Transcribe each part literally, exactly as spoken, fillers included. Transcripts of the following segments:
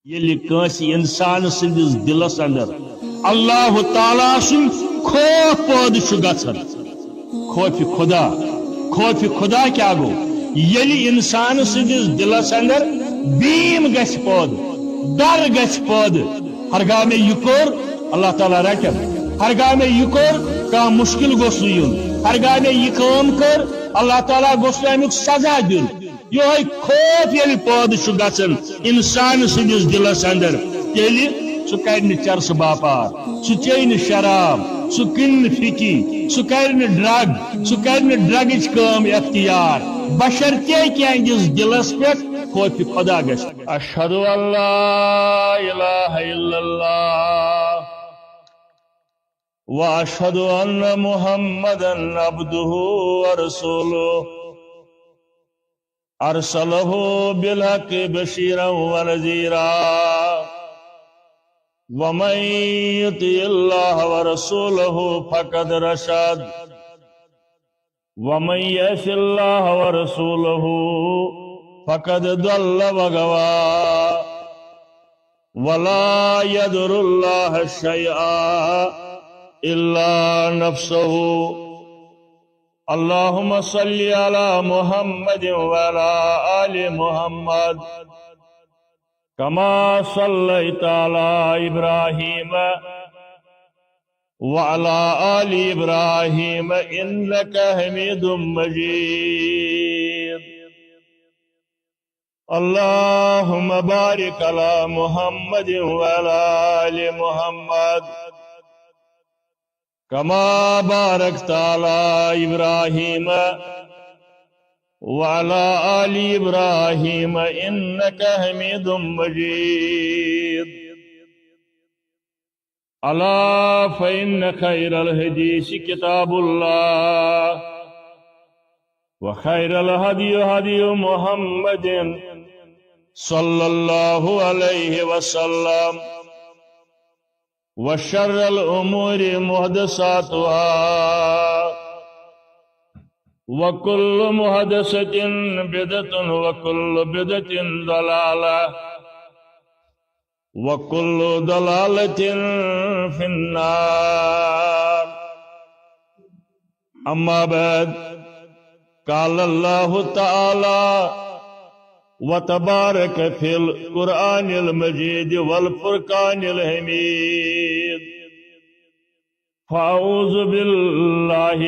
ییٚلہِ کٲنٛسہِ اِنسان سٕنٛدِس دِلس اندر اللہ تعالیٰ سُنٛد خوف پٲدٕ چھُ گژھان، خوفِ خدا، خوفِ خدا کیٛاہ گوٚو؟ ییٚلہِ اِنسان سٕنٛدِس دِلس اندر بیٖم گژھِ پٲدٕ، ڈر گژھِ پٲدٕ، ہرگاہ مےٚ یہِ کوٚر، اللہ تعالیٰ رٹن، ہرگاہ مےٚ یہِ کوٚر، کانٛہہ مُشکِل گوٚژھ نہٕ یُن، ہرگاہ مےٚ یہِ کٲم کٔر، اللہ تعالیٰ گوٚژھ نہٕ اَمیُک سزا دیُن۔ یِہوٚے خوف ییٚلہِ پٲدٕ چھُ گژھان اِنسان سٕنٛدِس دِلس اندر، تیٚلہِ سُہ کرِ نہٕ چرسہٕ باپار، سُہ چیٚیہِ نہٕ شراب، سُہ کٕنہِ نہٕ فِکی، سُہ کرِ نہٕ ڈرگ، سُہ کرِ نہٕ ڈرگٕچ کٲم اختیار، بشرطیکہِ یِہنٛدِس دِلس پٮ۪ٹھ خوفِ خدا گژھِ۔ أشهد أن لا إله إلا الله وأشهد أن محمدا عبده ورسوله أرسله بالحق بشيرا ونذيرا ومن يطع الله ورسوله فقد رشد ومن يعص الله ورسوله فقد ضل وغوى ولا يضر الله شيئا إلا نفسه. اللهم صل على محمد وعلى آل محمد كما صليت على إبراهيم وعلى آل إبراهيم إنك حميد مجيد. اللهم بارك على محمد وعلى آل محمد كما باركت على إبراهيم وعلى آل إبراهيم إنك حميد مجيد. ألا فإن خير الحديث كتاب الله وخير الهدي هدي محمد صلى الله عليه وسلم وشر الأمور محدثاتها وكل محدثة بدعة وكل بدعة ضلالة وكل ضلالة في النار. أما بعد، قال الله تعالى وتبارك في القرآن المجيد والفرقان الحميد. فأعوذ بالله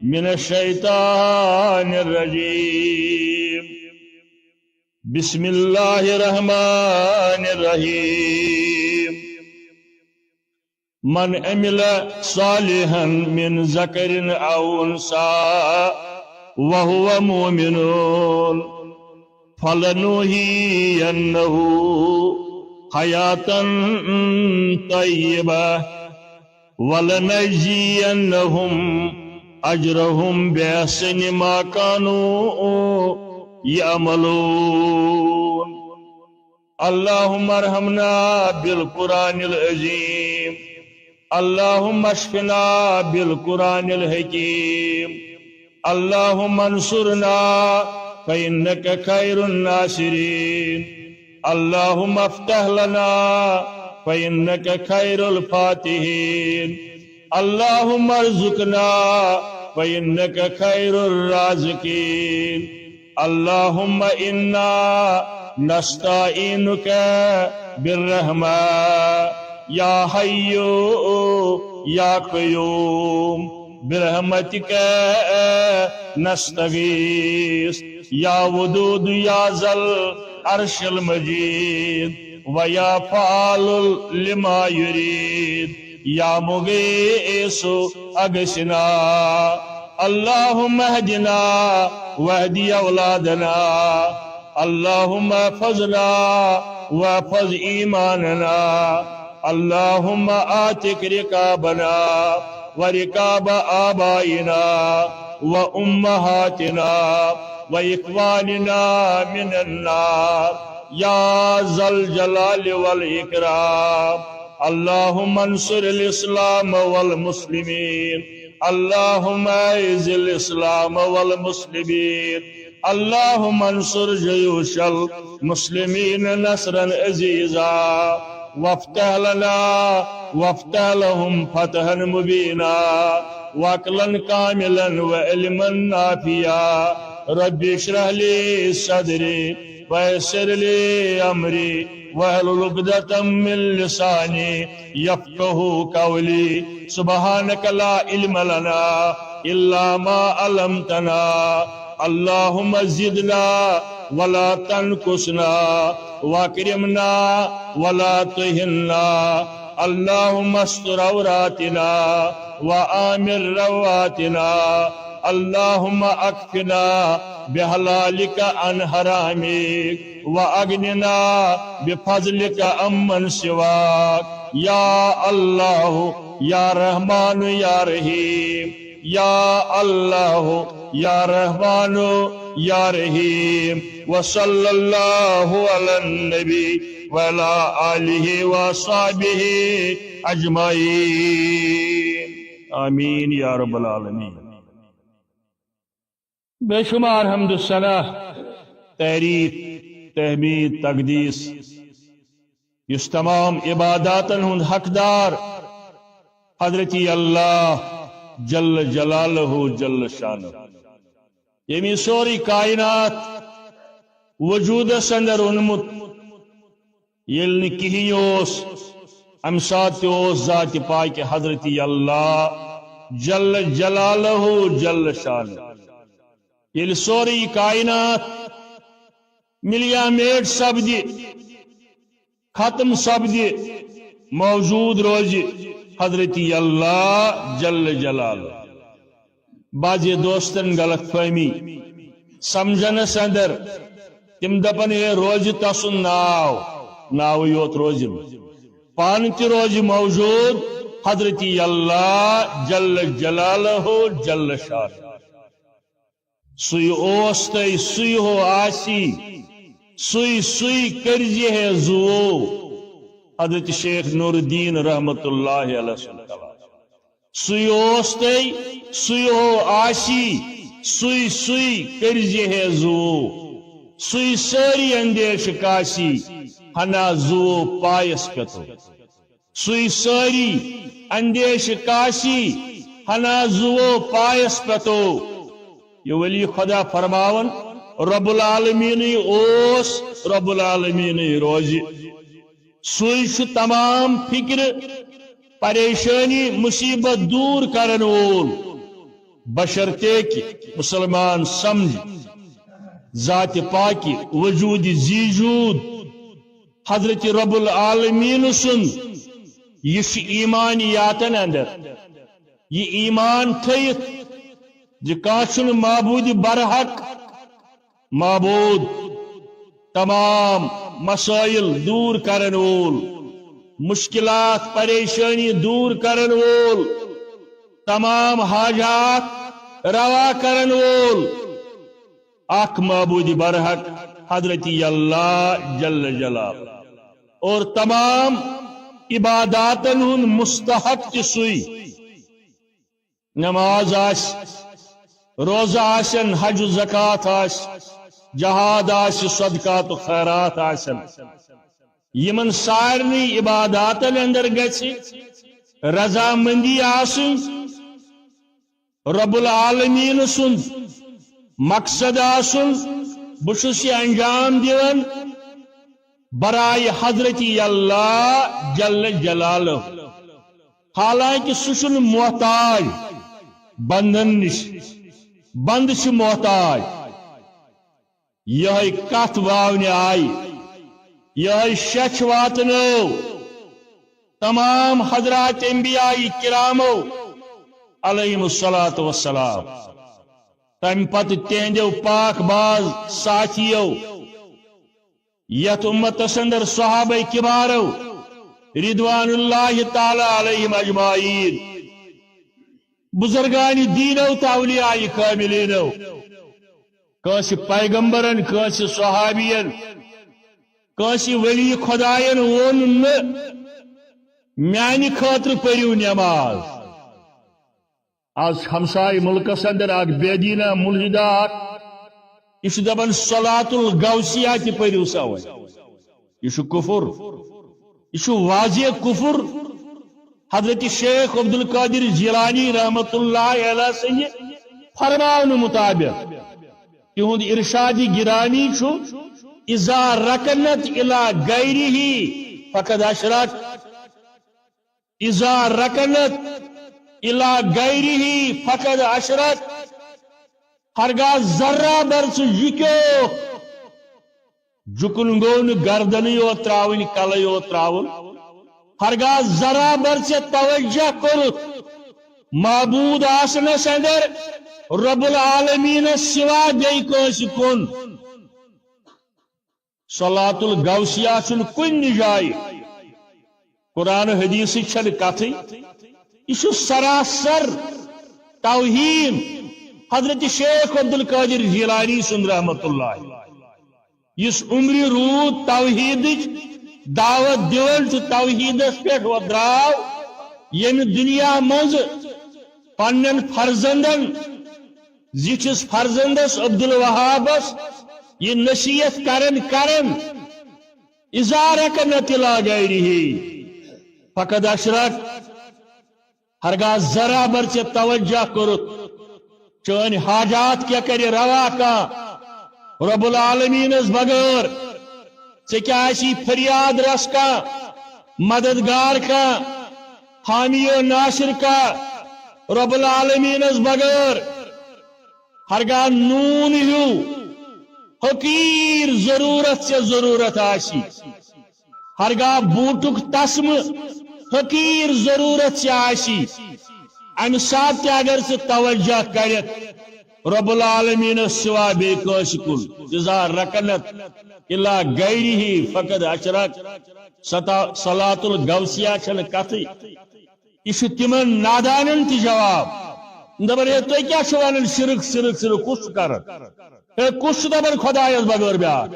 من الشيطان الرجيم. بسم الله الرحمن الرحيم. من عمل صالحا من ذكر أو أنثى وهو مؤمن فلنحيينه حياة طيبة ولنجزينهم أجرهم بأحسن ما كانوا يعملون. اللهم ارحمنا بالقرآن العظيم. اللهم اشفنا بالقرآن الحكيم. اللهم انصرنا فإنك خير الناصرين. اللهم افتح لنا فإنك خير الفاتحين. اللهم ارزقنا فإنك خير الرازقين. اللهم إنا نستعينك بالرحمة يا حي يا قيوم برحمتك نستغيث يا ودود يا ذا العرش المجيد ويا فعال لما يريد يا مغيث أغثنا. اللهم اهدنا واهد أولادنا. اللهم احفظنا واحفظ إيماننا. اللهم أعتق رقابنا ورقاب آبائنا وأمهاتنا وإخواننا من النار يا ذا الجلال والإكرام. اللهم انصر الإسلام والمسلمين. اللهم أعز الإسلام والمسلمين. اللهم انصر جيوش المسلمين نصرا عزيزا، وافتح لنا وافتح لهم فتحا مبينا، وعقلا كاملا وعلما نافعا. رب اشرح لي صدري ويسر لي أمري واحلل عقدة من لساني يفقهوا قولي. سبحانك لا علم لنا إلا ما علمتنا. اللهم زدنا ولا تنقصنا، وأكرمنا ولا تهنا. اللهم استر عوراتنا وآمن رواتنا. اللهم أكفنا بحلالك عن حرامك، وأغننا بفضلك عمن سواك. يا الله، يا رحمن، يا رحيم، يا الله، يا رحمن، يا رحيم. وصلى الله على النبي وعلى آله وصحبه أجمعين. آمين يا رب العالمين. بے شمار حمد و ثنا، تعریف، تحمید، تقدیس، یُس تمام عباداتن ہُنٛد حقدار حضرت اللہ جل جلالہ جل شانہ، ییٚمۍ سورُے کائنات وجوٗدس اندر اوٚنمُت، ییٚلہِ نہٕ کِہیٖنۍ اوس، اَمہِ ساتہٕ تہِ اوس ذاتِ پاکہِ حضرت اللہ جل جلالہ جل شانہ۔ ییٚلہِ سورُے کائنات ملیامیٹ سپدِ، ختم سپدِ، موجود روزِ حضرت اللہ جل جلالہ۔ بعض دوستن غلط فہمی سمجھنس اندر، تِم دپن، ہے، روزِ تسُنٛد ناو، ناوٕے یوت روزِ نہٕ۔ پانہٕ تہِ روزِ موجود حضرت اللہ جل جلالہ جل شانہ۔ سُے اوس تہٕ سُے ہو آسی، سُے سُے کٔرزِ ہے زُوو۔ حضرت شیخ نور الدین رحمت اللہ علیہ سُنٛد کلام۔ سُے اوس تہٕ سُے ہو آسی، سُے سُے کٔرزِ ہے زُوو۔ سُے سٲری اندیشہٕ کاسی، ہنا زُوو پایس پٮ۪تو۔ سُے سٲری اندیشہٕ کاسی، ہنا زُوو پایس پٮ۪تو۔ یہِ ولی خدا فرماون، رب العالمینٕے اوس، رب العالمینٕے روزِ۔ سُے چھُ تمام فکرٕ، پریشانی، مصیبت دور کرن وول۔ بشرطیکہ مسلمان سمجھ ذاتِ پاکہِ وجودِ ذی جود حضرت رب العالمین سُنٛد، یہِ چھُ ایمانیاتن اندر۔ یہِ ایمان تھٲیِتھ زِ کانٛہہ چھُنہٕ معبودِ برحق، معبود، تمام مسائل دور کرن وول، مشکلات پریشانی دور کرن وول، تمام حاجات روا کرن وول، اکھ معبودِ برحق حضرت اللہ جل جلالہ، اور تمام عباداتن ہُنٛد مستحق تہِ سُے۔ نماز آسہِ، روزٕ آسن، حج و زکوٰۃ آسہِ، جہاد آسہِ، صدقات و خیرات آسن، یِمن سارنٕے عباداتن اندر گژھِ رضامندی آسٕنۍ، رب العالمین سُنٛد مقصد آسُن، بہٕ چھُس یہِ انجام دِوان برائے حضرت اللہ جل جلالہ۔ حالانکہ سُہ چھُنہٕ محتاج بندن نِش، بندٕ چھِ محتاج۔ یہے کتھ باونہِ آیہِ، یہے شچھ واتنٲو تمام حضرات انبیاء کرامو علیہم الصلوۃ والسلام۔ تمہِ پتہٕ تہندیو پاک باز ساتھیو، یتھ امتس اندر صحابہ کبارو رضوان اللہ تعالی علیہم اجمعین، بزرگان دینو تہٕ اولیاء کاملینو، کٲنٛسہِ پیغمبرن، کٲنٛسہِ صحابین، کٲنٛسہِ ولی خداین ووٚن نہٕ، میانہِ خٲطرٕ پٔرِو نماز۔ از ہمسایہِ ملکس اندر اکھ بے دینہ ملحدہ اکھ یہِ چھُ دَپان صلاۃ الغوثیہ تہِ پٔرِو سا وۄنۍ۔ یہِ چھُ کُفُر۔ یہِ چھُ واضح کُفُر۔ حضرت شیخ عبدالقادر جیلانی رحمۃ اللہ علیہ سٕنٛدِ فرماونہٕ مطابق تِہُنٛد ارشاد گرامی چھُ، "اذا رکنت الی غیرہ فقد اشرک، اذا رکنت الی غیرہ فقد اشرک"۔ ہرگاہ ذرہ بر ژٕ یہِ کیو جُکُن گوٚو نہٕ گردنٕے یوت ترٛاوٕنۍ، کلٕے یوت ترٛاوُن۔ ہرگاہ ذرا بر ژےٚ توجہ کوٚرُتھ معبود آسنس اندر رب العالمینس سوا بیٚیہِ کٲنٛسہِ کُن۔ صلاۃ الغوثیہ چھُنہٕ کُنہِ جایہِ۔ قرآن و حدیثٕچ چھنہٕ کتھٕے۔ یہِ چھُ سراسر توہین حضرت شیخ عبدالقادر جیلانی سُنٛد رحمت اللہ۔ یُس عمرِ روٗد توحیدٕچ دعوت دِوان تہٕ توحیدس پٮ۪ٹھ وۄدراو، ییٚمہِ دُنیا منٛز پننٮ۪ن فرزندن، زِٹھِس فرزندس عبدالوہابس یہِ نصیحت کرن کرن، "اذا رکنت الی غیرہ فقد اشرک"۔ ہرگاہ ذرا بر ژےٚ توجہ کوٚرُتھ، چٲنۍ حاجات کیٛاہ کرِ روا کانٛہہ رب العالمینس بغٲر؟ ژےٚ کیٛاہ آسی فریاد رس کانٛہہ، مددگار کانٛہہ، حامی و ناصر کانٛہہ رب العالمینس بغٲر؟ ہرگاہ نوٗن ہیوٗ حقیٖر ضروٗرت ژےٚ ضروٗرت آسی، ہرگاہ بوٗٹُک تسمہٕ حقیٖر ضروٗرت ژےٚ آسی، امہِ ساتہٕ تہِ اگر ژٕ توجہ کرکھ رب العالمینس سوا بیٚیہِ کٲنٛسہِ کُن، اذا رکنت الی غیرہ فقد اشرک، ستا-، صلاۃ الغوثیہ چھنہٕ کتھٕے۔ یہِ چھُ تِمن نادانن تہِ جواب۔ دپان، "ہے، تُہۍ کیٛاہ چھِو ونان؟ شرک، شرک، شرک، کُس چھُ کران؟ ہے، کُس چھُ دپان خدایس بغٲر بیٛاکھ؟"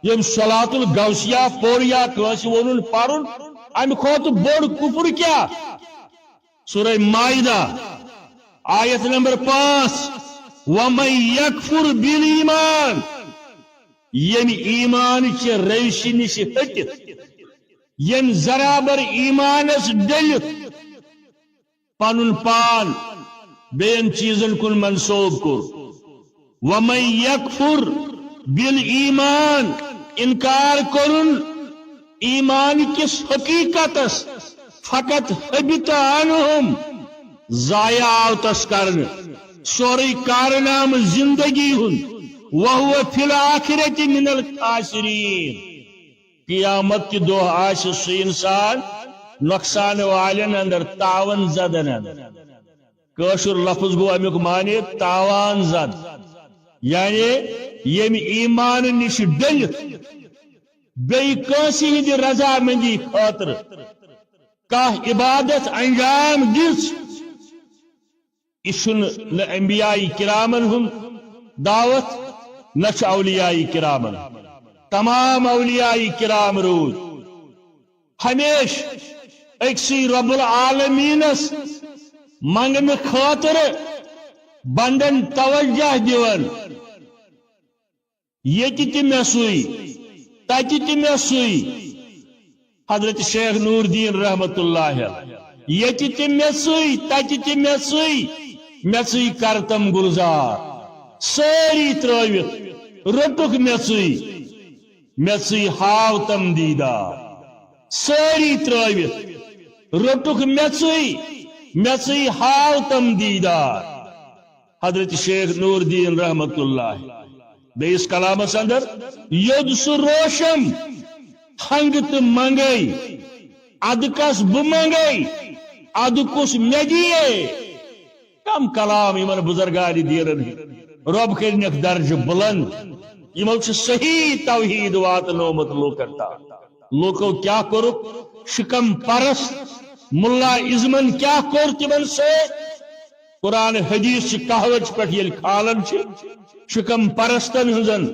ییٚمۍ صلاۃ الغوثیہ پوٚر یا کٲنٛسہِ ووٚنُن پرُن، امہِ کھۄتہٕ بوٚڑ کُفُر کیٛاہ؟ سورہ مائدہ، آیت نمبر پانٛژھ، "ومن یکفر بالایمان"، ییٚمۍ ایمان چہِ ریشہِ نِش ہٹِتھ، ییٚمۍ ذرا بر ایمانس ڈٔلِتھ پنُن پان بیٚین چیزن کُن منسوب کوٚر۔ "ومن یکفر بالایمان"، انکار کوٚرُن ایمان کِس حقیقتس، "فقد حبط عنہم"، ضایع آو تس کرنہٕ سورُے کارنامہٕ زندگی ہُنٛد، "وہو فی الآخرۃ من الخاسرین"۔ قیامت کہِ دۄہ آسہِ سُہ انسان نۄقصان والٮ۪ن اندر، تاوان زدن اندر۔ کٲشُر لفظ گوٚو امیُک معنی تاوان زد، یعنی ییٚمہِ ایمان نِش ڈٔلِتھ بیٚیہِ کٲنٛسہِ ہٕنٛدِ رضامندی خٲطرٕ کانٛہہ عبادت انجام دِژ۔ یہِ چھُنہٕ نہ انبیاء کرامن ہُنٛد دعوت، نہ چھُ اولیاء کرامن۔ تمام اولیاء کرام روٗدۍ ہمیشہٕ أکسٕے رب العالمینس منگنہٕ خٲطرٕ بندن توجہ دِوان۔ ییٚتہِ تہِ مےٚ سُے، تتہِ تہِ مےٚ سُے۔ حضرت شیخ نور الدین رحمت اللہ علیہ، ییٚتہِ تہِ مےٚ سُے، تتہِ تہِ مےٚ سُے، مےٚ سُے کرتم گلزار۔ سٲری ترٲوِتھ رٔٹُکھ مےٚ سُے، مےٚ سُے ہاو تم دیدار۔ سٲری ترٲوِتھ رٔٹُکھ مےٚ سُے، مےٚ سُے ہاو تم دیدار۔ حضرت شیخ نور الدین رحمت اللہ بیٚیِس کلامس اندر، "یوٚد سُہ روشن ہنگ تہٕ منگے، ادٕ کس بہٕ منگے، ادٕ کُس مےٚ دِیے؟" کم کلام یِمن بزرگان دیٖنن ہٕنٛدۍ۔ رۄب کٔرِنکھ درجہٕ بلند۔ یِمو چھُ صحیح توحید واتنومُت لوٗکن تام۔ لوٗکو کیٛاہ کوٚرُکھ؟ شکم پرست ملا ازمن کیٛاہ کوٚر تِمن سۭتۍ؟ قرآن حدیث چہِ کہوچ پٮ۪ٹھ ییٚلہِ کھالان چھِ، شکم پرستن ہٕنٛزن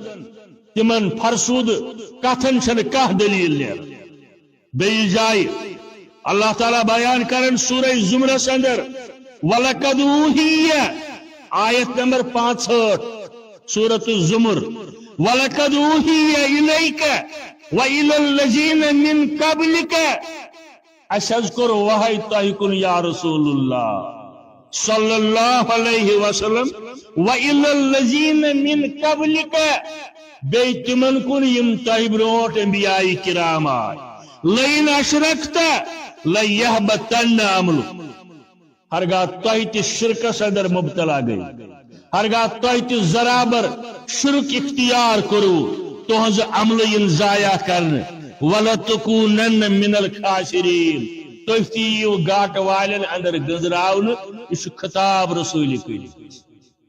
تِمن فرسودٕ کتھن چھنہٕ کانٛہہ دلیل نیران۔ بیٚیِس جایہِ اللہ تعالیٰ بیان کرن سورہ زمرس اندر، "ولقد اوحی"، آیت نمبر پانٛژہٲٹھ، سورة الزمر، وَلَقَدْ أُوحِيَ إِلَيْكَ وَإِلَى الَّذِينَ مِنْ قَبْلِكَ۔ اسہِ حظ کوٚر وحی تۄہہِ کُن یا رسول اللہ صلی اللہ علیہ وسلم، وَإِلَى الَّذِينَ مِنْ قَبْلِكَ، بیٚیہِ تِمن کُن یِم تۄہہِ برونٛٹھ انبیاء کرام آے، لَئِنْ أَشْرَكْتَ لَيَحْبَطَنَّ عَمَلُكَ۔ ہرگاہ تۄہہِ تہِ شرکس اندر مبتلا گٔے، ہرگاہ تۄہہِ تہِ ذرا بر شرک اختیار کوٚروٕ، تُہنٛز عملہٕ یِن ضایع کرنہٕ۔ وَلَتَكُونَنَّ مِنَ الْخَاسِرِينَ، تُہۍ تہِ یِیِو گاٹہٕ والٮ۪ن اندر گٔنٛزراونہٕ۔ یہِ چھُ خطاب رسول کریم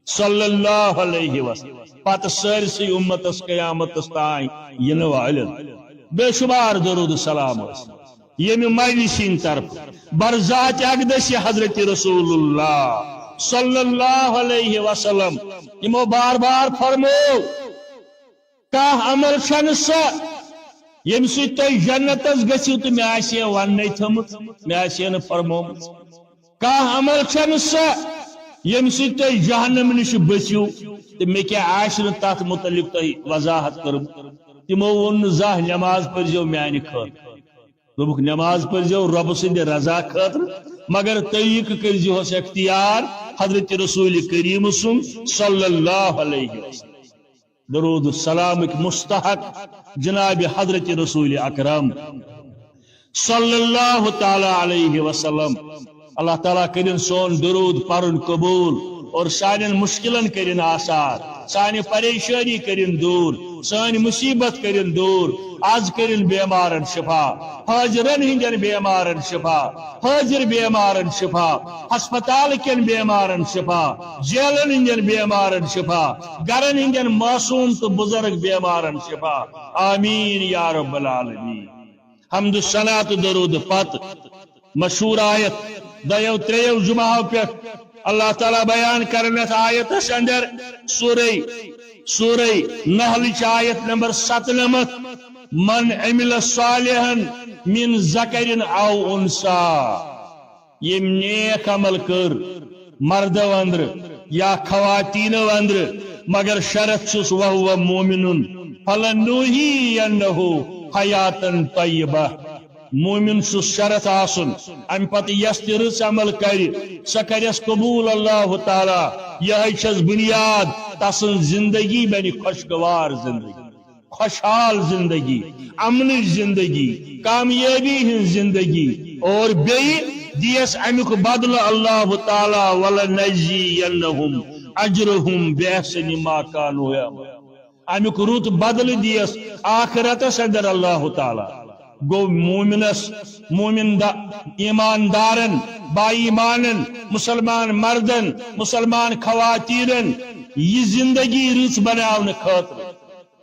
صلی اللہ علیہ وسلم، پتہٕ سٲرسٕے اُمتس قیامتس تام یِنہٕ والٮ۪ن۔ بے شمار درود و سلام ٲسۍ ییٚمہِ مجلسہِ ہٕنٛدِ طرفہٕ برذات اقدس حضرت رسول اللہ صلی اللہ علیہ وسلم۔ یِمو بار بار فرموو، کانٛہہ عمل چھنہٕ سۄ، ییٚمہِ سۭتۍ تُہۍ جنتس گٔژھِو تہٕ مےٚ آسہِ ہے وننَے تھٲمٕژ، مےٚ آسہِ ہے نہٕ فرمٲومٕژ۔ کانٛہہ عمل چھنہٕ سۄ، ییٚمہِ سۭتۍ تُہۍ جہنم نِش بٔچِو تہٕ مےٚ کیٛاہ آسہِ نہٕ تتھ متعلق تۄہہِ وضاحت کٔرمٕژ۔ تِمو ووٚن نہٕ زانٛہہ، نماز پٔرۍزیو میانہِ خٲطرٕ۔ دوٚپُکھ، نماز پٔرۍزیو رۄبہٕ سٕنٛدِ رضا خٲطرٕ، مگر طریٖقہٕ کٔرۍزِہوس اختیار حضرت رسول کریم سُنٛد صلی اللہ علیہ وسلم۔ درود و سلامٕکۍ مستحق جناب حضرت رسول اکرم صلی اللہ تعالیٰ علیہ وسلم۔ اللہ تعالیٰ کٔرِن سون درود پرُن قبول اور سانٮ۪ن مشکلن کٔرِن آسان، سانہِ پریشٲنی کٔرِن دوٗر، سٲنۍ مصیبت کٔرِن دوٗر۔ از کٔرِن بیمارن شفا، حاضرن ہٕنٛدٮ۪ن بیمارن شفا، حاضر بیمارن شفا، ہسپتال کٮ۪ن بیمارن شفا، جیلن ہٕنٛدٮ۪ن بیمارن شفا، گرن ہٕنٛدٮ۪ن معصوم تہٕ بزرگ بیمارن شفا۔ آمین یا رب العالمین۔ حمد و ثنا تہٕ درود پتہٕ مشہور آیت دۄیو ترٛیٚیو جمعہو پٮ۪ٹھ اللہ تعالیٰ بیان کرن یتھ آیتس اندر، سورہ، سورہ نحل چہِ آیت نمبر ستنمتھ، من عمل صالحا من ذکر او انثی، ییٚمۍ نیک عمل کٔر مردو اندرٕ یا خواتینو اندرٕ، مگر شرط چھُس وہو مومن، فلنحیینہ حیاتا طیبہ۔ مومن چھُس شرط آسُن، امہِ پتہٕ یس تہِ رٕژ عمل کرِ، سۄ کرٮ۪س قبول اللہ تعالیٰ۔ یہے چھس بنیاد، تسٕنز زندگی بنہِ خوشگوار زندگی، خوشحال زندگی، امنٕچ زندگی، کامیٲبی ہٕنٛز زندگی۔ اور بیٚیہِ دِیس امیُک بدلہٕ اللہ تعالیٰ، ولنجزینہم اجرہم باحسن ما کانوا یعملون۔ امیُک رُت بدلہٕ دِیس آخرتس اندر اللہ تعالیٰ۔ گوٚو مومنس، مومن دا-، ایماندارن، با ایمانن، مسلمان مردن، مسلمان خواتینن یہِ زندگی رٕژ بناونہٕ خٲطرٕ،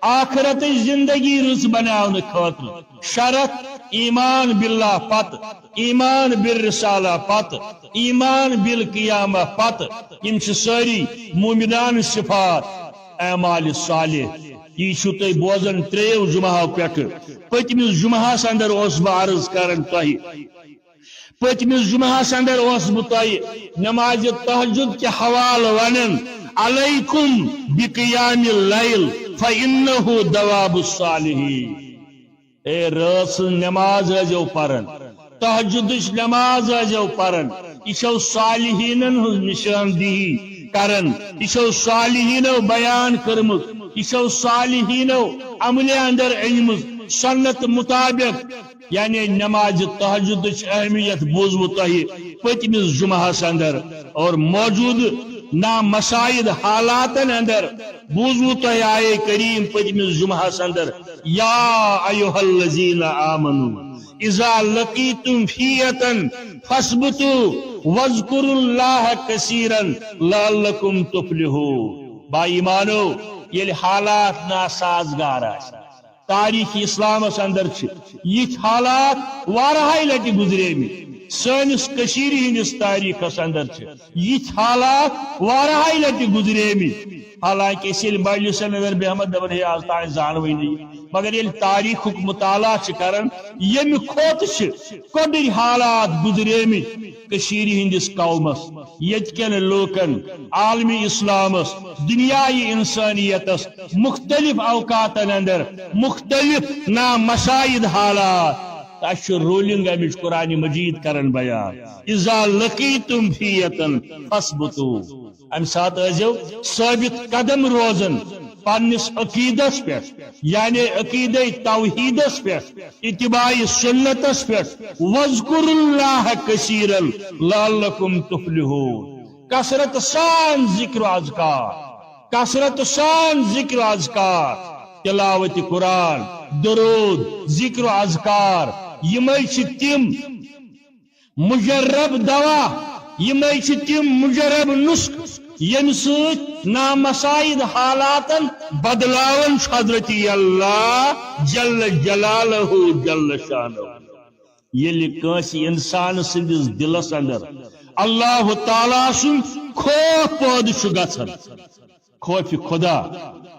آخرتٕچ زندگی رٕژ بناونہٕ خٲطرٕ شرط ایمان باللہ پتہٕ، ایمان بالرسالہ پتہٕ، ایمان بالقیامہ پتہٕ، یِم چھِ سٲری مومنان صفات، اعمال صالح۔ یہِ چھِو تُہۍ بوزان ترٛیٚیو جمعہو پٮ۪ٹھٕ۔ پٔتمِس جمعہس اندر اوسُس بہٕ عرض کران تۄہہِ، پٔتمِس جمعہس اندر اوسُس بہٕ تۄہہِ نمازِ تہجد کہِ حوالہٕ ونان، علیکم بقیام اللیل فانہ دؤاب الصالحین۔ اے رٲژ ہٕنٛز نماز ٲسۍزیو پران، تہجدٕچ نماز ٲسۍزیو پران۔ یہِ چھو صالحینن ہٕنٛز نشاندہی کران، یہِ چھو صالحینو بیان کٔرمٕژ، یہِ چھو صالحینو عملہِ اندر أنمٕژ سنت مطابق۔ یعنی نماز تہجدٕچ اہمیت بوٗزوٕ تۄہہِ پٔتمِس جمعہس اندر اور موجودٕ نامساعد حالاتن اندر بوٗزوٕ تۄہہِ آیے کریم پٔتمِس جمعہس اندر، یا ایھا الذین آمنوا اذا لقیتم فئة فاثبتوا واذکروا اللہ کثیرا لعلکم تفلحون۔ با ایمانو، ییٚلہِ حالات ناسازگار آسن، تاریخ اسلامس اندر چھِ یِتھۍ حالات واریاہے لٹہِ گُزریمٕتۍ۔ سٲنِس کٔشیٖرِ ہٕنٛدِس تٲریٖخس اندر چھِ یِتھۍ حالات واریاہے لٹہِ گُزریمٕتۍ۔ حالانکہ أسۍ ییٚلہِ مجلسن اندر بیہمو دپان، ہے، از تام زانوٕے نہٕ یہِ۔ مگر ییٚلہِ تاریٖخُک مطالعہ چھِ کران، ییٚمہِ کھۄتہٕ چھِ کۄڈٕرۍ حالات گُزریمٕتۍ کٔشیٖرِ ہٕنٛدِس قومس، ییٚتہِ کٮ۪ن لوٗکن، عالمِ اسلامس، دُنیاے انسانیتس مختلف اوقاتن اندر مختلف نامساعد حالات۔ تہٕ اَسہِ چھُ رولنگ امِچ قرآن مجید کران بیان، "اذا لقیتم فئة فاثبتوا"۔ امہِ ساتہٕ ٲسۍزیو ثٲبت قدم روزان پننِس عقیدس پٮ۪ٹھ، یعنی عقیدے توحیدس پٮ۪ٹھ، اتباع سنتس پٮ۪ٹھ، "واذکروا اللہ کثیرا لعلکم تفلحون"۔ کثرت سان ذکر و اذکار، کثرت سان ذکر و اذکار، تلاوت قرآن، درود، ذکر و اذکار، یِمے چھِ تِم مجرب دوا، یِمے چھِ تِم مجرب نسخہٕ، ییٚمہِ سۭتۍ نامساعد حالاتن بدلاوان چھُ حضرت اللہ جل جلالہ جل شانہ۔ ییٚلہِ کٲنٛسہِ انسان سٕنٛدِس دِلس اندر اللہ تعالیٰ سُنٛد خوف پٲدٕ چھُ گژھان، خوفِ خدا،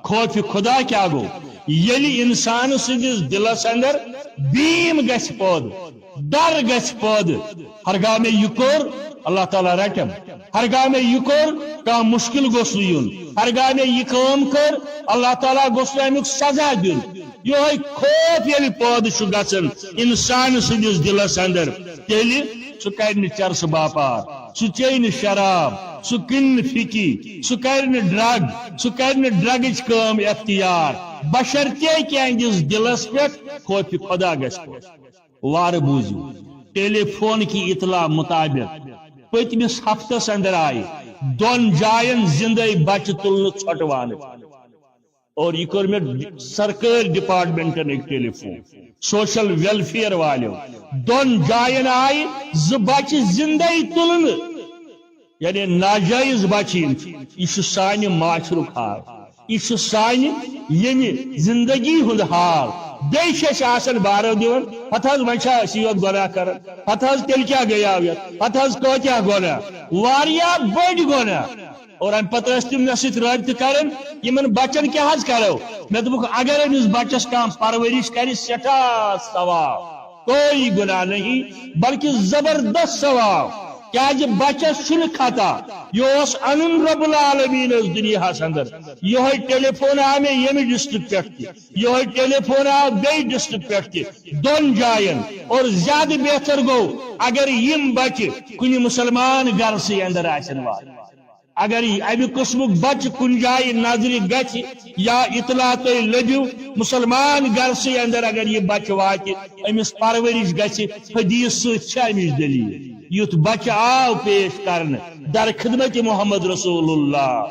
خوفِ خدا کیٛاہ گوٚو؟ ییٚلہِ انسان سٕنٛدِس دِلس اندر بیم گژھِ پٲدٕ، ڈر گژھِ پٲدٕ، ہرگاہ مےٚ یہِ کوٚر، اللہ تعالیٰ رٹم، ہرگاہ مےٚ یہِ کوٚر، کانٛہہ مشکل گوٚژھ نہٕ یُن، ہرگاہ مےٚ یہِ کٲم کٔر، اللہ تعالیٰ گوٚژھ نہٕ امیُک سزا دیُن۔ یِہوٚے خوف ییٚلہِ پٲدٕ چھُ گژھان انسان سٕنٛدِس دِلس اندر، تیٚلہِ سُہ کرِ نہٕ چرسہٕ باپار، سُہ چیٚیہِ نہٕ شراب، سُہ کٕنہِ نہٕ فِکی، سُہ کرِ نہٕ ڈرگ، سُہ کرِ نہٕ ڈرگٕچ کٲم اختیار، بشرطیکہِ یِہنٛدِس دِلس پٮ۪ٹھ خوفِ خدا گژھِ پٲدٕ۔ وارٕ بوٗزِو، ٹیلی فون کہِ اطلاع مطابق پٔتمِس ہفتس اندر آیہِ دۄن جاین زندے بچہٕ تُلنہٕ ژھۄٹہٕ وانہٕ۔ اور یہِ کوٚر مےٚ سرکٲرۍ ڈپارٹمنٹن أکۍ ٹیلی فون، سوشل ویلفیئر والیو۔ دۄن جاین آیہِ زٕ بچہٕ زندے تُلنہٕ، یعنی ناجٲیز بچہٕ یِم چھِ۔ یہِ چھُ سانہِ معاشرُک حال، یہِ چھُ سانہِ ییٚمہِ زندگی ہُنٛد حال۔ بیٚیہِ چھِ أسۍ آسان بارو دِوان، ہتہٕ حظ وۄنۍ چھا أسی یوت گۄناہ کران، ہتہٕ حظ تیٚلہِ کیٛاہ گٔیاو یتھ، ہتہٕ حظ کۭتیٛاہ گۄناہ، واریاہ بٔڑۍ گۄناہ۔ اور امہِ پتہٕ ٲسۍ تِم مےٚ سۭتۍ رٲبطہٕ کران، یِمن بچن کیٛاہ حظ کرو؟ مےٚ دوٚپُکھ، اگر أمِس بچس کانٛہہ پرورش کرِ، سٮ۪ٹھاہ ثواب، کوئی گناہ نہیں، بلکہ زبردست ثواب۔ کیٛازِ بچس چھُنہٕ خطا، یہِ اوس انُن رب العالمینس دُنیاہس اندر۔ یِہوٚے ٹیلی فون آو مےٚ ییٚمہِ ڈسٹرکٹ پٮ۪ٹھ تہِ، یِہوٚے ٹیلی فون آو بیٚیہِ ڈسٹرکٹ پٮ۪ٹھ تہِ، دۄن جاین۔ اور زیادٕ بہتر گوٚو اگر یِم بچہِ کُنہِ مسلمان گرسٕے اندر آسن واتان۔ اگر امہِ قٕسمُک بچہِ کُنہِ جایہِ نظرِ گژھِ یا اطلاع تۄہہِ لٔبِو مسلمان گرسٕے اندر، اگر یہِ بچہِ واتہِ، أمِس پرورش گژھِ، حدیث سۭتۍ چھِ امِچ دلیل۔ یُتھ بچہِ آو پیش کرنہٕ در خدمت محمد رسول اللہ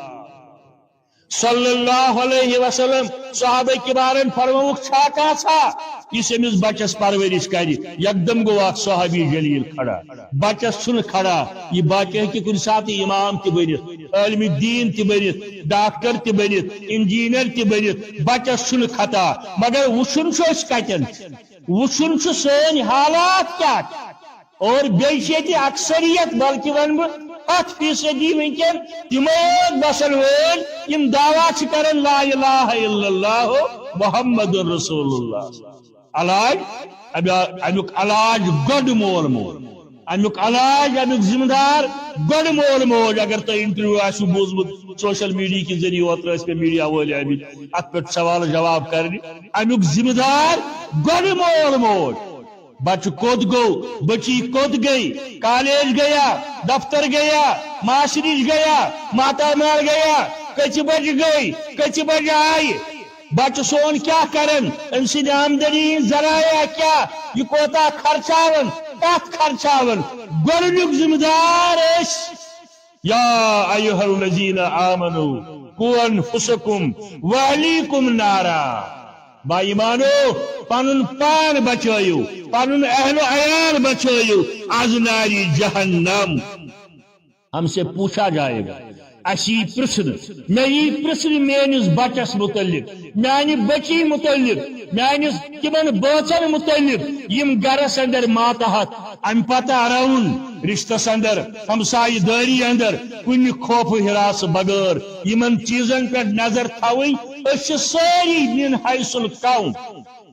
صلی اللہ علیہ وسلم، صحابہ کبارن فرمووُکھ، چھا کانٛہہ ژھا یُس أمِس بچس پرورش کرِ؟ یکدم گوٚو اکھ صحابی جلیل کھڑا۔ بچس چھُنہٕ کھڑا، یہِ بچہِ ہیٚکہِ کُنہِ ساتہٕ امام تہِ بٔنِتھ، عالمِ دیٖن تہِ بٔنِتھ، ڈاکٹر تہِ بٔنِتھ، انجینئر تہِ بٔنِتھ۔ بچس چھُنہٕ خطا، مگر وٕچھُن چھُ أسۍ کتٮ۪ن، وٕچھُن چھُ سٲنۍ حالات کیٛاہ۔ اور بیٚیہِ چھِ ییٚتہِ اکثریت، بلکہِ ونہٕ بہٕ ہتھ فیصدی وٕنکٮ۪ن تِمے یوت بسن وٲلۍ یِم دعویٰ چھِ کران، لا الہ الا اللہ محمد رسول اللہ۔ علاج، امیُک علاج گۄڈٕ مول موج، امیُک علاج، امیُک ذمہٕ دار گۄڈٕ مول موج۔ اگر تۄہہِ انٹرویو آسِو بوٗزمُت سوشل میڈیا کہِ ذٔریعہٕ، اوترٕ ٲسۍ مےٚ میڈیا وٲلۍ آمٕتۍ اتھ پٮ۪ٹھ سوال جواب کرنہِ، امیُک ذمہٕ دار گۄڈٕ مول موج۔ بچہ کوٚت گوٚو؟ بچی کوٚت گٔے؟ کالج گٔیا؟ دفتر گٔیا؟ ماسہِ نِش گٔیا؟ ماتامال گٔیا؟ کٔژِ بجہِ گٔے؟ کٔژِ بجہِ آیہِ؟ بچہ سون کیٛاہ کرن؟ أمۍ سٕنٛدِ آمدنی ہٕنٛدۍ ذرایع کیٛاہ؟ یہِ کوتاہ خرچاون؟ کتھ خرچاون؟ گۄڈٕنیُک ذمہٕ دار أسۍ۔ یا ایھا الذین آمنوا قوا انفسکم واہلیکم نارا۔ با ایمانو، پنُن پان بچٲیِو، پنُن اہل و عیال بچٲیِو از ناری جہنم۔ ہم سے پوچھا جائے گا، اسی پرژھنہٕ، مےٚ یی پرژھنہٕ میٲنِس بچس متعلق، میانہِ بچی متعلق، میٲنِس تِمن بٲژن متعلق، یِم گرس اندر ماتحت امہِ پتہٕ اراوُن رشتس اندر، ہمسایہِ دٲری اندر، کُنہِ خوف و ہراس بغٲر یِمن چیزن پٮ۪ٹھ نظر تھاوٕنۍ۔ أسۍ چھِ سٲری من حیث القوم،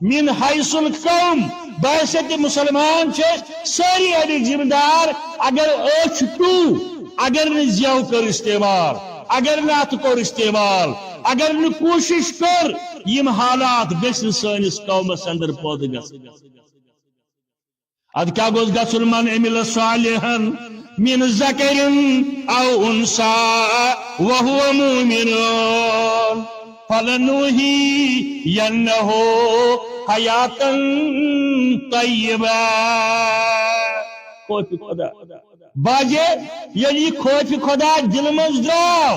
من حیث القوم، بحیثیت مسلمان چھِ أسۍ سٲری امیِکۍ ذمہ دار۔ اگر أچھ ٹو، اگر نہٕ زیو کٔر استعمال، اگر نہٕ اتھٕ کوٚر استعمال، اگر نہٕ کوٗشش کٔر، یِم حالات گژھِ نہٕ سٲنِس قومس اندر پٲدٕ گژھٕنۍ۔ ادٕ کیٛاہ گوٚژھ گژھُن؟ من عمل صالحا من ذکر او انثی وهو مؤمن فلنحیینہ حیاتا طیبہ۔ خوف خدا۔ باجے، ییٚلہِ یہِ خوف خدا دِلہٕ منٛز درٛاو،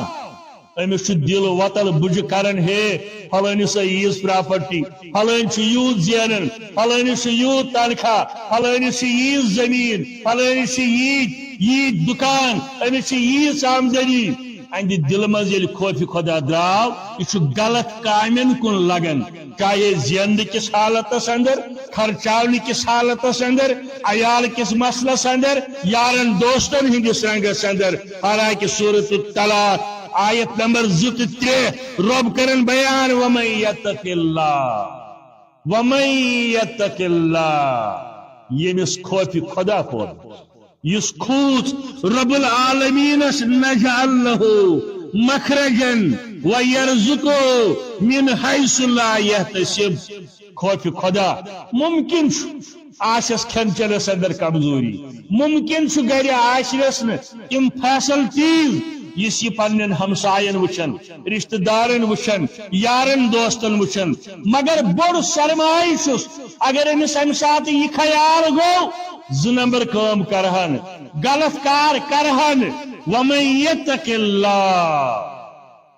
أمِس چھُ دِل وۄتل بُجہِ کران، ہے، فلٲنِس ہے ییٖژ پراپرٹی، فلٲنۍ چھُ یوٗت زینان، فلٲنِس چھُ یوٗت تنخواہ، فلٲنِس چھُ ییٖژ زٔمیٖن، فلٲنِس چھُ ییٖتۍ، ییٖتۍ دُکان، أمِس چھِ ییٖژ آمدنی۔ اَہَنٛدِ دِلہٕ منٛز ییٚلہِ خوفِ خۄدا درٛاو، یہِ چھُ غلط کامٮ۪ن کُن لگان، چاہے زینہٕ کِس حالتس اندر، خرچاونہٕ کِس حالتس اندر، عیال کِس مسلس اندر، یارن دوستن ہٕنٛدِس رنگس اندر۔ حالانکہ سورۃ الطلاق آیت نمبر زٕ تہٕ ترٛےٚ، رۄب کرن بیان، ومن یتق اللہ، ومن یتق اللہ، ییٚمِس خوفِ خۄدا پٲدٕ، یُس کھوٗژ رب العالمینس، نجعل لہ مخرجا ویرزقہ من حیث لا یحتسب۔ خوفِ خۄدا۔ ممکن چھُ آسٮ۪س کھٮ۪ن چٮ۪نس اندر کمزوری، ممکن چھُ گرِ آسٮ۪س نہٕ تِم فیسلٹیز، یُس یہِ پننٮ۪ن ہمساین وٕچھن، رشتہٕ دارن وٕچھن، یارن دوستن وٕچھن، مگر بوٚڑ سرمایہِ چھُس۔ اگر أمِس امہِ ساتہٕ یہِ خیال گوٚو، زٕ نمبر کٲم کرہن، غلط کار کرہن۔ ومن یتق اللہ،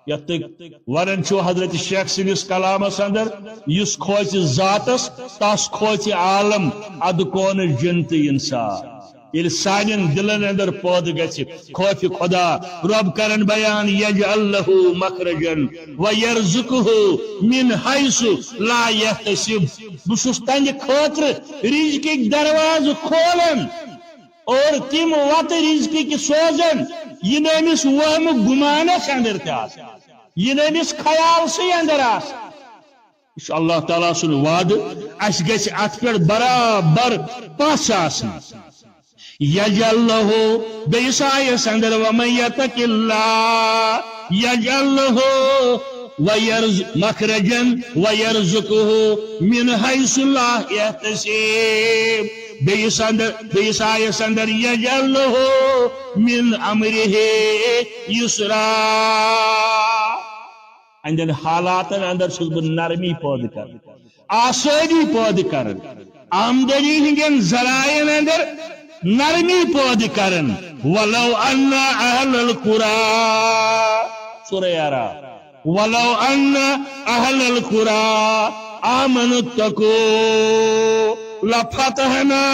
یتھ تُہۍ ونان چھِو حضرت شیخ سٕنٛدِس کلامس اندر، یُس کھوژِ ذاتس، تس کھوژِ عالم، ادٕ کونس جن تہٕ انسان۔ ییٚلہِ سانٮ۪ن دِلن اندر پٲدٕ گژھِ خوفِ خۄدا، رۄب کرن بیان، یجعل لہ مخرجا ویرزقہ من حیث لا یحتسب۔ بہٕ چھُس تہنٛدِ خٲطرٕ رزقٕکۍ دروازٕ کھولان اور تِم وتہٕ رزقٕکۍ سوزان، یِم أمِس وہمہٕ گُمانس اندر تہِ آسن، یِم أمِس خیالسٕے اندر آسن۔ یہِ چھُ اللہ تعالیٰ سُنٛد وعدٕ، اَسہِ گژھِ اَتھ پٮ۪ٹھ برابر پژھ آسٕنۍ۔ یجعل لہ، بیٚیِس آیس اندر، ومن یتق اللہ یجعل لہ ویرز-، مخرجا ویرزقہ من حیث لا یحتسب۔ بیٚیِس اندر، بیٚیِس آیس اندر، یجعل لہ من امرہ یسرا۔ اہندٮ۪ن حالاتن اندر چھُس بہٕ نرمی پٲدٕ کران، آسٲنی پٲدٕ کران، آمدنی ہٕنٛدٮ۪ن ذرائعن اندر نرمی پٲدٕ کران۔ ولو ان اہل القری، سورہ اعراف، ولو ان اہل القری آمنوا واتقوا لفتحنا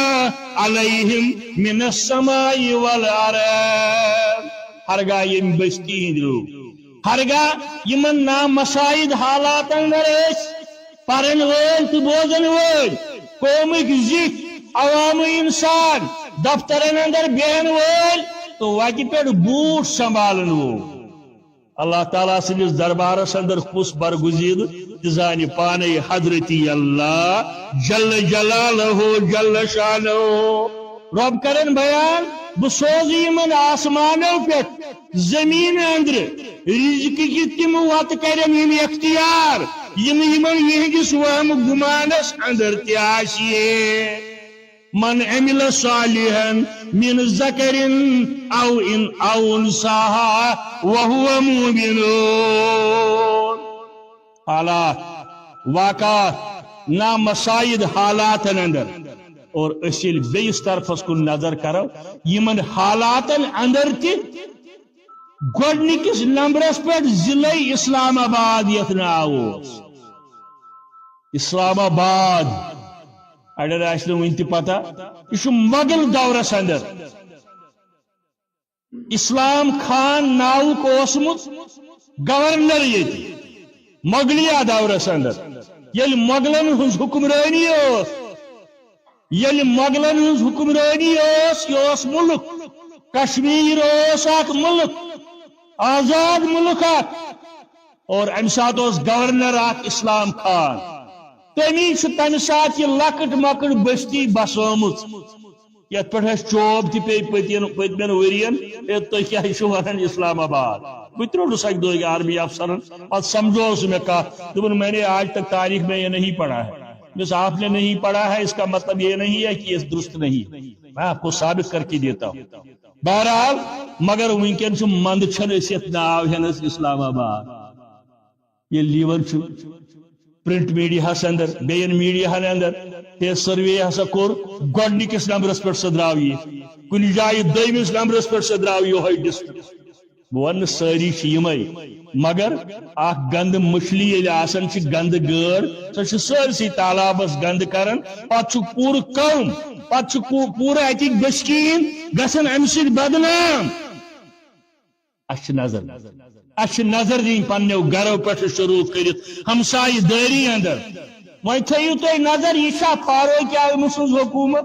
علیہم من السماء والارض۔ ہرگاہ ییٚمہِ بستی ہٕنٛدۍ لوٗکھ، ہرگاہ یِمن نامساعد حالاتن اندر ٲسۍ، پرن وٲلۍ تہٕ بوزن وٲلۍ، قومٕکۍ زِٹھۍ، عوام انسان، دفترن اندر بیہن وٲلۍ تہٕ وتہِ پٮ۪ٹھ بوٗٹھ سنبھالن وول۔ اللہ تعالیٰ سٕنٛدِس دربارس اندر کُس برگزیدٕ تہِ زانہِ پانے حضرتی اللہ جل جلالہ جل شانہ۔ رۄب کرن بیان، بہٕ سوزٕ یِمن آسمانو پٮ۪ٹھ زمین اندر رزقٕکۍ تِم وتہٕ کرن یِم اختیار، یِم یِمن یِہنٛدِس وہمہٕ گُمانس اندر تہِ آسہِ ہے۔ من عمل صالحا من ذکر او ان او انثی وهو مؤمن۔ حالات، واقعات، نامساعد حالاتن اندر، اور أسۍ ییٚلہِ بیٚیِس طرفس کُن نظر کرو، یِمن حالاتن اندر تہِ گۄڈنِکِس نمبرس پٮ۪ٹھ ضلعے اسلام آباد یتھ ناو اوس۔ اسلام آباد، اڑٮ۪ن آسہِ نہٕ وُنہِ تہِ پتہ، یہِ چھُ مغل دورس اندر۔ اسلام خان ناوُک اوسمُت گورنر ییٚتہِ مغلیہ دورس اندر، ییٚلہِ مغلن ہٕنٛز حکمرٲنی ٲس، ییٚلہِ مۄغلن ہٕنٛز حُکمرٲنی ٲس، یہِ اوس مُلک، کشمیر اوس اکھ مُلک، آزاد مُلک اکھ، اور امہِ ساتہٕ اوس گورنر اکھ اسلام خان۔ تٔمی چھُ تمہِ ساتہٕ یہِ لۄکٕٹ مۄکٕٹ بستی بسٲومٕژ، یتھ پٮ۪ٹھ اَسہِ چوب تہِ پیٚیہِ پٔتٮ۪ن، پٔتمٮ۪ن ؤرین۔ ہے، تُہۍ کیٛاہ چھِو ونان اسلام آباد؟ بہٕ تہِ روٚٹُس اکہِ دۄہ أکۍ آرمی افسرن، پتہٕ سمجھووُس مےٚ کتھ، دوٚپُن، میں نے آج تک تاریخ میں یہ نہیں پڑھا ہے۔ دوٚپمَس، آپ نے نہیں پڑھا ہے، اس کا مطلب یہ نہیں ہے کہ یہ درست نہیں ہے۔ میں آپ کو ثابت کر کے دیتا ہوں۔ بہرحال، مگر وٕنکیٚن چھُ منٛدچھان أسۍ یتھ ناو ہٮ۪نس اسلام آباد۔ ییٚلہِ یِوان چھُ پرنٹ میڈیاہس اندر، بیٚین میڈیاہن اندر، ہے، سروے ہسا کوٚر، گۄڈٕنِکِس نمبرس پٮ۪ٹھ سۄ درٛاو یہِ، کُنہِ جایہِ دوٚیمِس نمبرس پٮ۪ٹھ سۄ درٛاو یِہوٚے ڈسٹرکٹ۔ بہٕ ونہٕ نہٕ سٲری چھِ یِمے، مگر اکھ گندٕ مچھلی ییٚلہِ آسان چھِ، گندٕ گٲڈ، سۄ چھِ سٲرسٕے تالابس گندٕ کران۔ پتہٕ چھُ پوٗرٕ قوم، پتہٕ چھُ پوٗ-، پوٗرٕ اتِکۍ بسکیٖن گژھان امہِ سۭتۍ بدنام۔ اسہِ چھِ نظر، اسہِ چھِ نظر دِنۍ پننیو گرو پٮ۪ٹھٕ شروع کٔرِتھ، ہمسایہِ دٲری اندر۔ وۄنۍ تھٲیِو تُہۍ نظر، یہِ چھا فاروق اعظم سٕنٛز حکوٗمت؟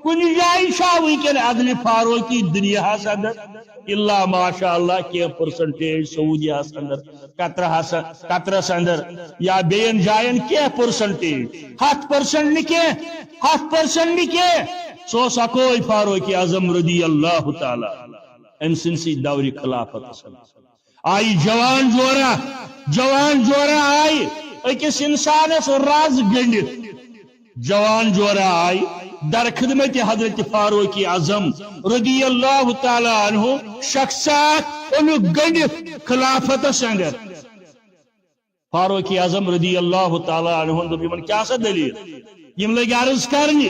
کُنہِ جایہِ چھا وٕنکیٚن عدلِ فاروقی دُنیاہس اندر؟ الا ماشاء اللہ، کینٛہہ پرسنٹیج سعودیاہس اندر، قطرہس، قطرس اندر، یا بیٚین جاین کینٛہہ پرسنٹیج، ہتھ پرسنٹ نہٕ کینٛہہ، ہتھ پرسنٹ نہٕ کینٛہہ۔ سُہ اوس اکوے فاروق اعظم رضی اللہ تعالیٰ عنہ۔ أمۍ سٕنٛدسٕے دورِ خلافتس اندر آیہِ جوان جورا، جوان جورا آیہِ أکِس اِنسانَس رَز گٔنٛڈِتھ۔ جوان جورا آیہِ در خدمت حضرت فاروق اعظم رضی اللہ تعالیٰ عنہ شخصات، اوٚنُکھ گٔنٛڈِتھ خلافتس اندر۔ فاروق اعظم رضی اللہ تعالیٰ عنہ دوٚپ یِمن، "کیٛاہ سا دٔلیٖل؟" یِم لٔگۍ عرض کرنہِ،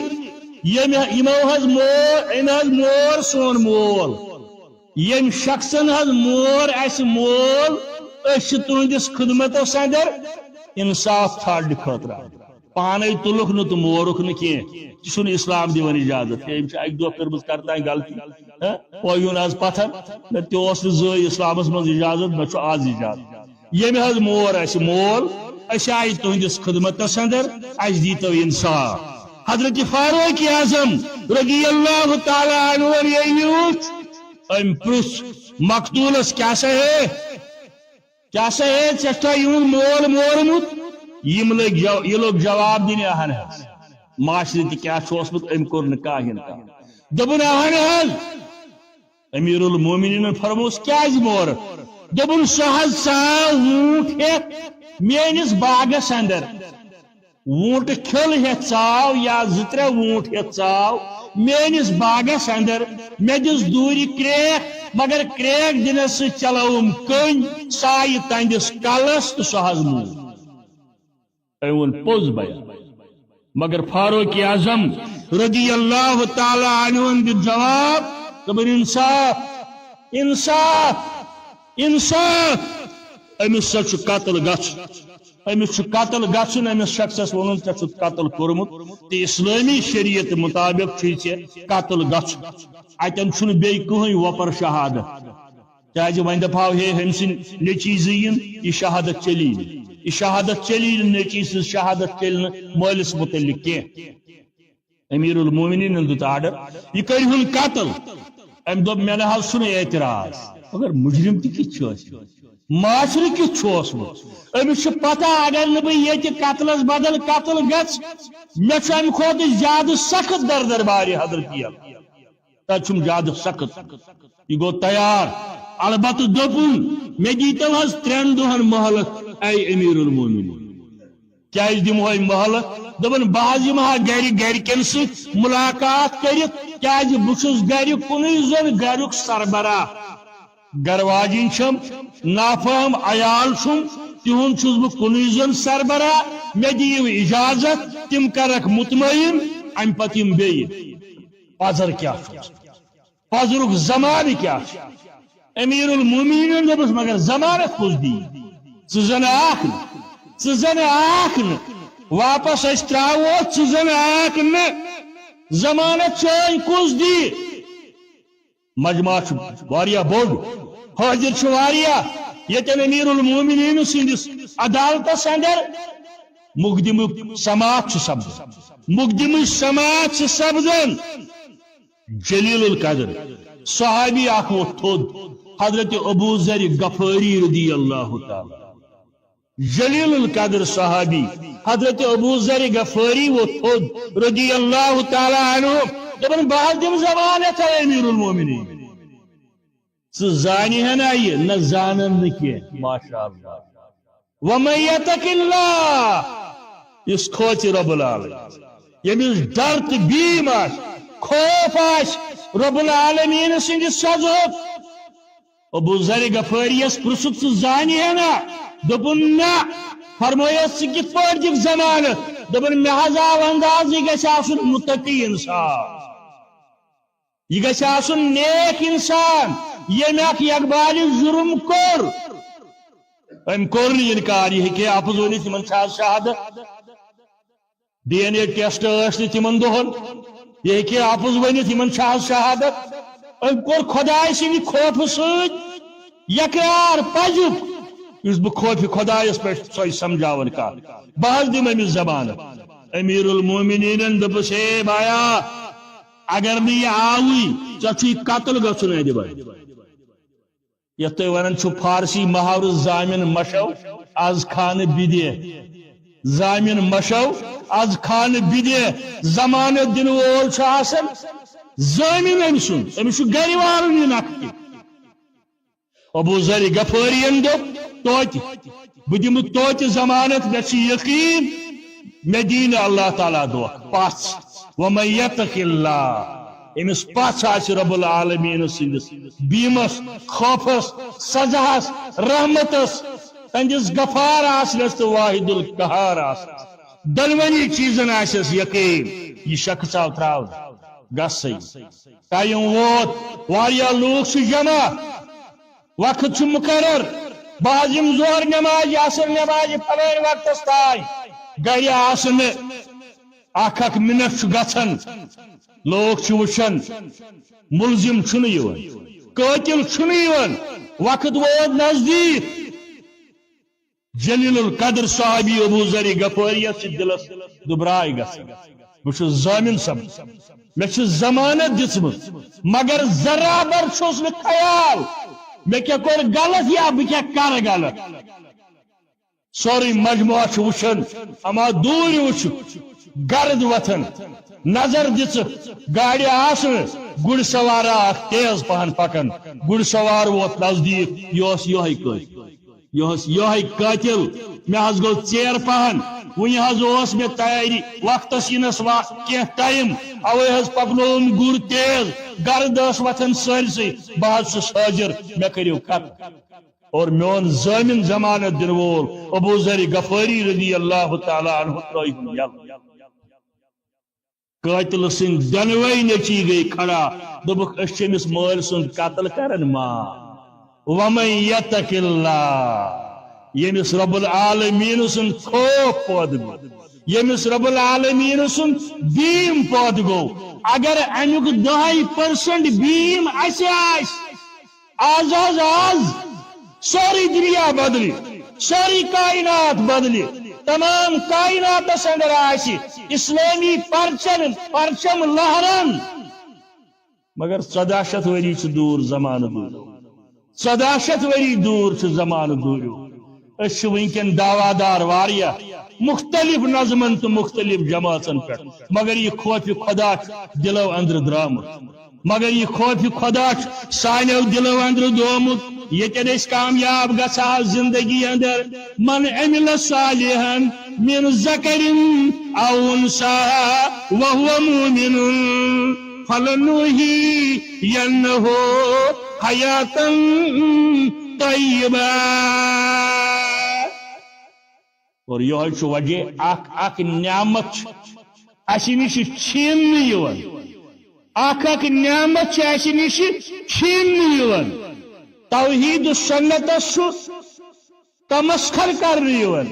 "ییٚمہِ، یِمو حظ مور، أمۍ حظ مور سون مول، ییٚمہِ شخصن حظ مور اَسہِ مول، أسۍ چھِ تُہنٛدِس خدمتس اندر انصاف ژھانڈنہٕ خٲطرٕ آمٕتۍ۔" پانے تُلُکھ نہٕ تہٕ مورُکھ نہٕ کینٛہہ۔ یہِ چھُنہٕ اسلام دِوان اجازت۔ ہے، أمۍ چھِ اَکہِ دۄہ کٔرمٕژ کرتانۍ غلطی۔ ہہ؟ پٲیوٗن آز پتھر، نہ تہِ اوس نہٕ زٕہٕے اسلامس منٛز اجازت، نہ چھُ آز اجازت۔ ییٚمہِ حظ مور اَسہِ مول، أسۍ آیہِ تُہنٛدِس خدمتس اندر، اَسہِ دیٖتو انصاف۔ حضرت فاروق اعظم رضی اللہ تعالیٰ عنہ ییٚلہِ یہِ وُچھ، أمۍ پرُژھ مقتولس، "کیٛاہ سا ہے؟" کیٛاہ سا ہے، ژےٚ چھا یِہُنٛد مول مورمُت؟ یِم لٔگۍ جو-، یہِ لوٚگ جواب دِنہِ، اہن حظ۔ معاشرٕ تہِ کیٛاہ چھُ اوسمُت، أمۍ کوٚر نہٕ کانٛہہ اِنکار۔ دوٚپُن، اہن حظ۔ امیر المومنینن فرموس، کیٛازِ مور؟ دوٚپُن، سُہ حظ ژاو ووٗنٛٹھ ہٮ۪تھ میٲنِس باغس اندر۔ ووٗنٛٹہٕ کھیوٚل ہٮ۪تھ ژاو یا زٕ ترٛےٚ ووٗنٛٹھ ہٮ۪تھ ژاو میٲنِس باغس اندر۔ مےٚ دِژ دوٗرِ کرٛیکھ، مگر کرٛیکھ دِنس سۭتۍ چلٲوٕم کٔنۍ، سۄ آیہِ تہنٛدِس کلس تہٕ سُہ حظ موٗد۔ أمۍ ووٚن پوٚز بیان۔ مگر فاروق اعظم رضی اللہ تعالیٰ عنہ دیُت جواب، دوٚپُن، انصاف، انصاف، انصاف، أمِس سا چھُ قتل گژھُن۔ أمِس چھُ قتل گژھُن، أمِس شخصس ووٚنُن، "ژےٚ چھُتھ قتل کوٚرمُت۔" تہٕ اسلٲمی شریعت مطابق چھُے ژےٚ قتل گژھُن۔ اتٮ۪ن چھُنہٕ بیٚیہِ کٕہٕنۍ وۄپر شہادت۔ کیازِ وۄنۍ دپہو ہے، ہُمۍ سٕنٛدۍ نیٚچی زٕ یِن، یہِ شہادت چلی نہٕ۔ یہِ شہادت چلی نہٕ، نیٚچی سٕنٛز شہادت چلہِ نہٕ مٲلِس مُتعلق کینٛہہ۔ امیر المومنینن دیُت آرڈر، "یہِ کٔرۍہُن قتل۔" أمۍ دوٚپ، "مےٚ نہ حظ چھُنہٕ اعتراض، مگر مجرم تہِ کِتھ چھُ ٲسمُت؟ معاشرٕ کیُتھ چھُ اوسمُت؟ أمِس چھِ پتہ، اگر نہٕ بہٕ ییٚتہِ قتلس بدل قتل گژھٕ، مےٚ چھُ امہِ کھۄتہٕ زیادٕ سخت در دربارِ حضرت اعلیٰ۔" تتہِ چھُم زیادٕ سخت۔ یہِ گوٚو تیار۔ البتہٕ دوٚپُن، "مےٚ دیٖتو حظ ترٛٮ۪ن دۄہن مۄہلت، اے امیر المومنین۔" کیازِ دِمہوے مۄہلت؟ دوٚپُن، "بہٕ حظ یِمہٕ ہا گرِ، گرِکٮ۪ن سۭتۍ مُلاقات کٔرِتھ، کیازِ بہٕ چھُس گرِ کُنُے زوٚن گریُک سربراہ۔ گرٕ واجِنۍ چھَم، نافہم عیال چھُم، تِہُنٛد چھُس بہٕ کُنُے زوٚن سربراہ۔ مےٚ دِیِو اجازت، تِم کرکھ مطمئن، امہِ پتہٕ یِم بیٚیہِ۔" پزر کیٛاہ چھُ؟ پزرُک زمانہٕ کیٛاہ چھُ؟ امیر المومنین دوٚپُس، "مگر زمانت کُس دی؟ ژٕ زن آکھ نہٕ، ژٕ زن آکھ نہٕ، واپس أسۍ ترٛاوو، ژٕ زن آکھ نہٕ، زمانت چٲنۍ کُس دی؟" مجمع چھُ واریاہ بوٚڑ، حٲضِر چھِ واریاہ، ییٚتٮ۪ن امیر المومنین سٕنٛدِس عدالتس اندر مقدمُک سماعت چھُ سپدان۔ مقدمٕچ سماعت چھِ سپدان۔ جلیل القدر صحابی اکھ ووٚتھ تھوٚد، حضرت ابو ذر غفاری رضی اللہ تعالیٰ۔ جلیل القدر صحابی حضرت ابو ذر غفاری ووٚتھ تھوٚد رضی اللہ تعالیٰ عنہ۔ دپان، بہٕ حظ دِمہٕ ضمانت، اے امیر المومنین۔ ژٕ زانہِ ہے نا یہِ؟ نہ، زانن نہٕ کینٛہہ۔ ماشاء اللہ۔ ومن یتق اللہ، یُس کھوژِ رب العالمین، ییٚمِس ڈر تہٕ بیٖم آسہِ، خوف آسہِ رب العالمین سٕنٛدِ سزہُک۔ ابو ذر غفاریس پرژھُکھ، ژٕ زانہِ ہے نا؟ دوٚپُن، نہ۔ فرمٲیس، ژٕ کِتھ پٲٹھۍ دِکھ ضمانت؟ دوٚپُن، مےٚ حظ آو انداز، یہِ گژھِ آسُن متقی انسان۔ یہِ گژھِ آسُن نیک انسان، ییٚمۍ اکھ یکبالہِ جُرم کوٚر۔ أمۍ کوٚر نہٕ انکار، یہِ ہیٚکہِ اپُز ؤنِتھ، یِمن چھا آز شہادت؟ ڈی این اے ٹیسٹ ٲسۍ نہٕ تِمن دۄہن، یہِ ہیٚکہِ اپُز ؤنِتھ، یِمن چھا آز شہادت؟ أمۍ کوٚر خۄداے سٕنٛدِ خوفہٕ سۭتۍ یقرار پزیُک، یُس بہٕ خوفِ خۄدایس پٮ۪ٹھ سۄے سمجھاوان کتھ۔ بہٕ حظ دِمہٕ أمِس ضمانت۔ امیر المومنینن دوٚپُس، ہے بایا، اگر نہٕ یہِ آوٕے، ژےٚ چھُے قتل گژھُن اَتہِ وۄنۍ۔ یتھ تُہۍ ونان چھِو فارسی محاورٕ، ضامن مشو از خانہ بدے۔ ضامن مشو از خانہ بدے۔ ضمانت دِنہٕ وول چھُ آسان ضامن أمۍ سُنٛد، أمِس چھُ گرِ والُن یہِ نکھٕ۔ ابو ذر غفارین دوٚپ، توتہِ، بہٕ دِمہٕ توتہِ ضمانت، مےٚ چھُ یقین، مےٚ دِیہِ نہٕ اللہ تعالیٰ دھوکہ۔ پژھ، ومن یتق اللہ، ییٚمِس پژھ آسہِ رب العالمین سٕنٛدِس بیٖمس، خوفس، سزاہس، رحمتس، تہنٛدِس غفار آسنس تہٕ واحد القہار آسنس، دۄنوٕنی چیٖزن آسٮ۪س یقین، یہِ شخص آو تراونہٕ۔ گژھٕے۔ ٹایم ووت، واریاہ لوٗکھ چھِ جمع، وقت چھُ مقرر۔ بہٕ حظ یِمہٕ ظہر نمازِ، عصر نمازِ فلٲنۍ وقتس تام۔ گرِ آسہٕ نہٕ۔ اکھ اکھ منٹ چھُ گژھان، لوٗکھ چھِ وٕچھان، مُلزِم چھُنہٕ یِوان، قٲتِل چھُنہٕ یِوان، وقت ووت نزدیٖک۔ جلیل القدر صحابی ابو ذر غفاریس چھِ دِلس دُبراے گژھان۔ بہٕ چھُس ضامن سپدُن، مےٚ چھِ ضمانت دِژمٕژ، مگر ذرا بر چھُس نہٕ خیال مےٚ کیٛاہ کوٚر غلط یا بہٕ کیٛاہ کرٕ غلط۔ سورُے مجموعہ چھُ وٕچھان، اما دوٗرِ وٕچھُکھ، گرد وۄتھان، نظر دِژٕکھ، گاڑِ آسہٕ نہٕ، گُرۍ سوارا اکھ تیز پہن پکان۔ گُرۍ سوار ووت نزدیٖک، یہِ اوس یِہوٚے قٲتِل۔ یہِ اوس یِہوٚے قٲتِل۔ مےٚ حظ گوٚو ژیر پہن، وُنہِ حظ اوس مےٚ تیٲری، وقتس یِنس وا-، کینٛہہ ٹایم، اوے حظ پکنووُم گُر تیز۔ گرد ٲس وۄتھان سٲرسٕے، بہٕ حظ چھُس حٲضِر، مےٚ کٔرِو قتل۔ اور میون ضٲمِن ضمانت دِنہٕ وول ابو ذر غفٲری رضی اللہ تعالیٰ عنہ ترٛٲوِن یَلہٕ۔ قٲتلہٕ سٕنٛدۍ دۄنوَے نیٚچی گٔے کھڑا، دوٚپُکھ، "أسۍ چھِ أمِس مٲلۍ سُنٛد قتل کران معاف۔" وَمَن یَتَّقِ اللَّهَ، ییٚمِس رب العالمیٖن سُنٛد خوف پٲدٕ گوٚو، ییٚمِس رب العالمیٖن سُنٛد بیٖم پٲدٕ گوٚو، اگر اَمیُک دَہَے percent بیٖم اَسہِ آسہِ، آز، آز، آز سورُے دُنیا بدلہِ، سٲرٕے کائنات بدلہِ، تمام کائناتس اندر آسہِ اسلٲمی پرچم، پرچم لہران۔ مگر ژۄداہ شیٚتھ ؤری چھِ دوٗر زمانہٕ دوٗریو۔ ژۄداہ شیٚتھ ؤری دوٗر چھِ زمانہٕ دوٗریو۔ أسۍ چھِ وٕنکٮ۪ن دعویٰ دار واریاہ مُختٔلِف نظمن تہٕ مُختٔلِف جمٲژن پٮ۪ٹھ، مگر یہِ خوفِ خدا چھُ دِلو اندرٕ درٛامُت۔ مگر یہِ خوفِ خدا چھُ سانیو دِلو اندرٕ درٛامُت۔ ییٚتٮ۪ن أسۍ کامیاب گژھو زندگی اندر، من عمل صالحا من ذکر او انثی وهو مؤمن فلنحیینہ حیاتا طیبہ۔ اور یہوے چھُ وجہ، اکھ اکھ نعمت چھِ اسہِ نِش چھیننہٕ یِوان۔ اکھ اکھ نعمت چھِ اسہِ نِش چھیننہٕ یِوان۔ توحید و سنتس چھُ تمسخر کرنہٕ یِوان،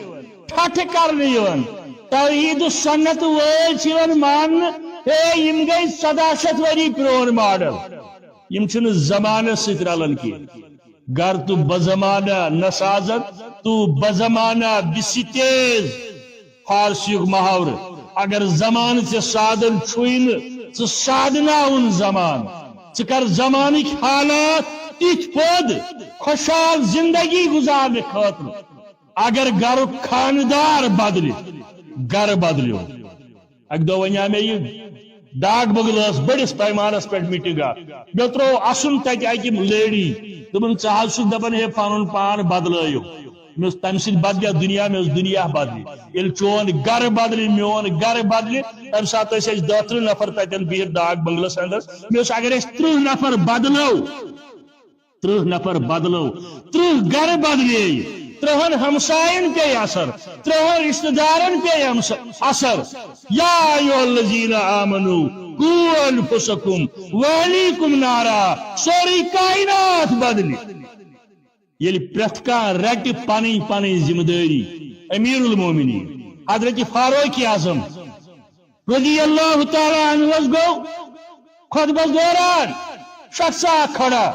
ٹھٹھٕ کرنہٕ یِوان۔ توحید و سنت وٲلۍ چھِ یِوان ماننہٕ، ہے، یِم گٔے ژۄداہ شیٚتھ ؤری پرون ماڈل۔ یِم چھِنہٕ زمانس سۭتۍ رلان کینٛہہ۔ گر تو بزمانہ نسازد، تو بزمانہ بستیز۔ فارسیُک محاورٕ، اگر زمانہٕ ژےٚ سادن چھُے نہٕ، ژٕ سادناوُن زمانہٕ۔ ژٕ کر زمانٕکۍ حالات تِتھۍ پٲدٕ، خۄشحال زندگی گُزارنہٕ خٲطرٕ۔ اگر گرُک خانہٕ دار بدلہِ، گرٕ بدلیو۔ اکہِ دۄہ ونیٛا مےٚ، یہِ ڈاک بنگلہٕ ٲس بٔڑِس پیمانس پٮ۪ٹھ میٖٹنگ اکھ۔ مےٚ ترٛوو اَسُن تَتہِ اَکہِ لیڈی۔ دوٚپُن، "ژٕ حظ چھُکھ دَپان ہے پَنُن پان بدلٲیِو۔" مےٚ اوس تَمہِ سۭتۍ بدلیا دُنیا، مےٚ اوس دُنیا بدلہِ۔ ییٚلہِ چون گرٕ بدلہِ، میون گرٕ بدلہِ، تَمہِ ساتہٕ ٲسۍ أسۍ دَہ تٕرٛہ نفر تَتٮ۪ن بِہِتھ ڈاک بنگلس اندر۔ مےٚ اوس، اگر أسۍ تٕرٛہ نفر بدلو، تٕرٛہ نفر بدلو، تٕرٛہ گرٕ بدلے، تٕرٛہن ہمساین پیٚیہِ اثر، تٕرٛہن رشتہٕ دارن پیٚیہِ امس-، اثر۔ یا ایھا الذین آمنوا قوا انفسکم واہلیکم نارا، سورُے کائنات بدلہِ۔ ییٚلہِ پرٛٮ۪تھ کانٛہہ رٹہِ پنٕنۍ پنٕنۍ ذمہٕ دٲری، امیر المومنین حضرت فاروق اعظم رضی اللہ تعالیٰ عنہس گوٚو خطبس دوران شخص اکھ کھڑا۔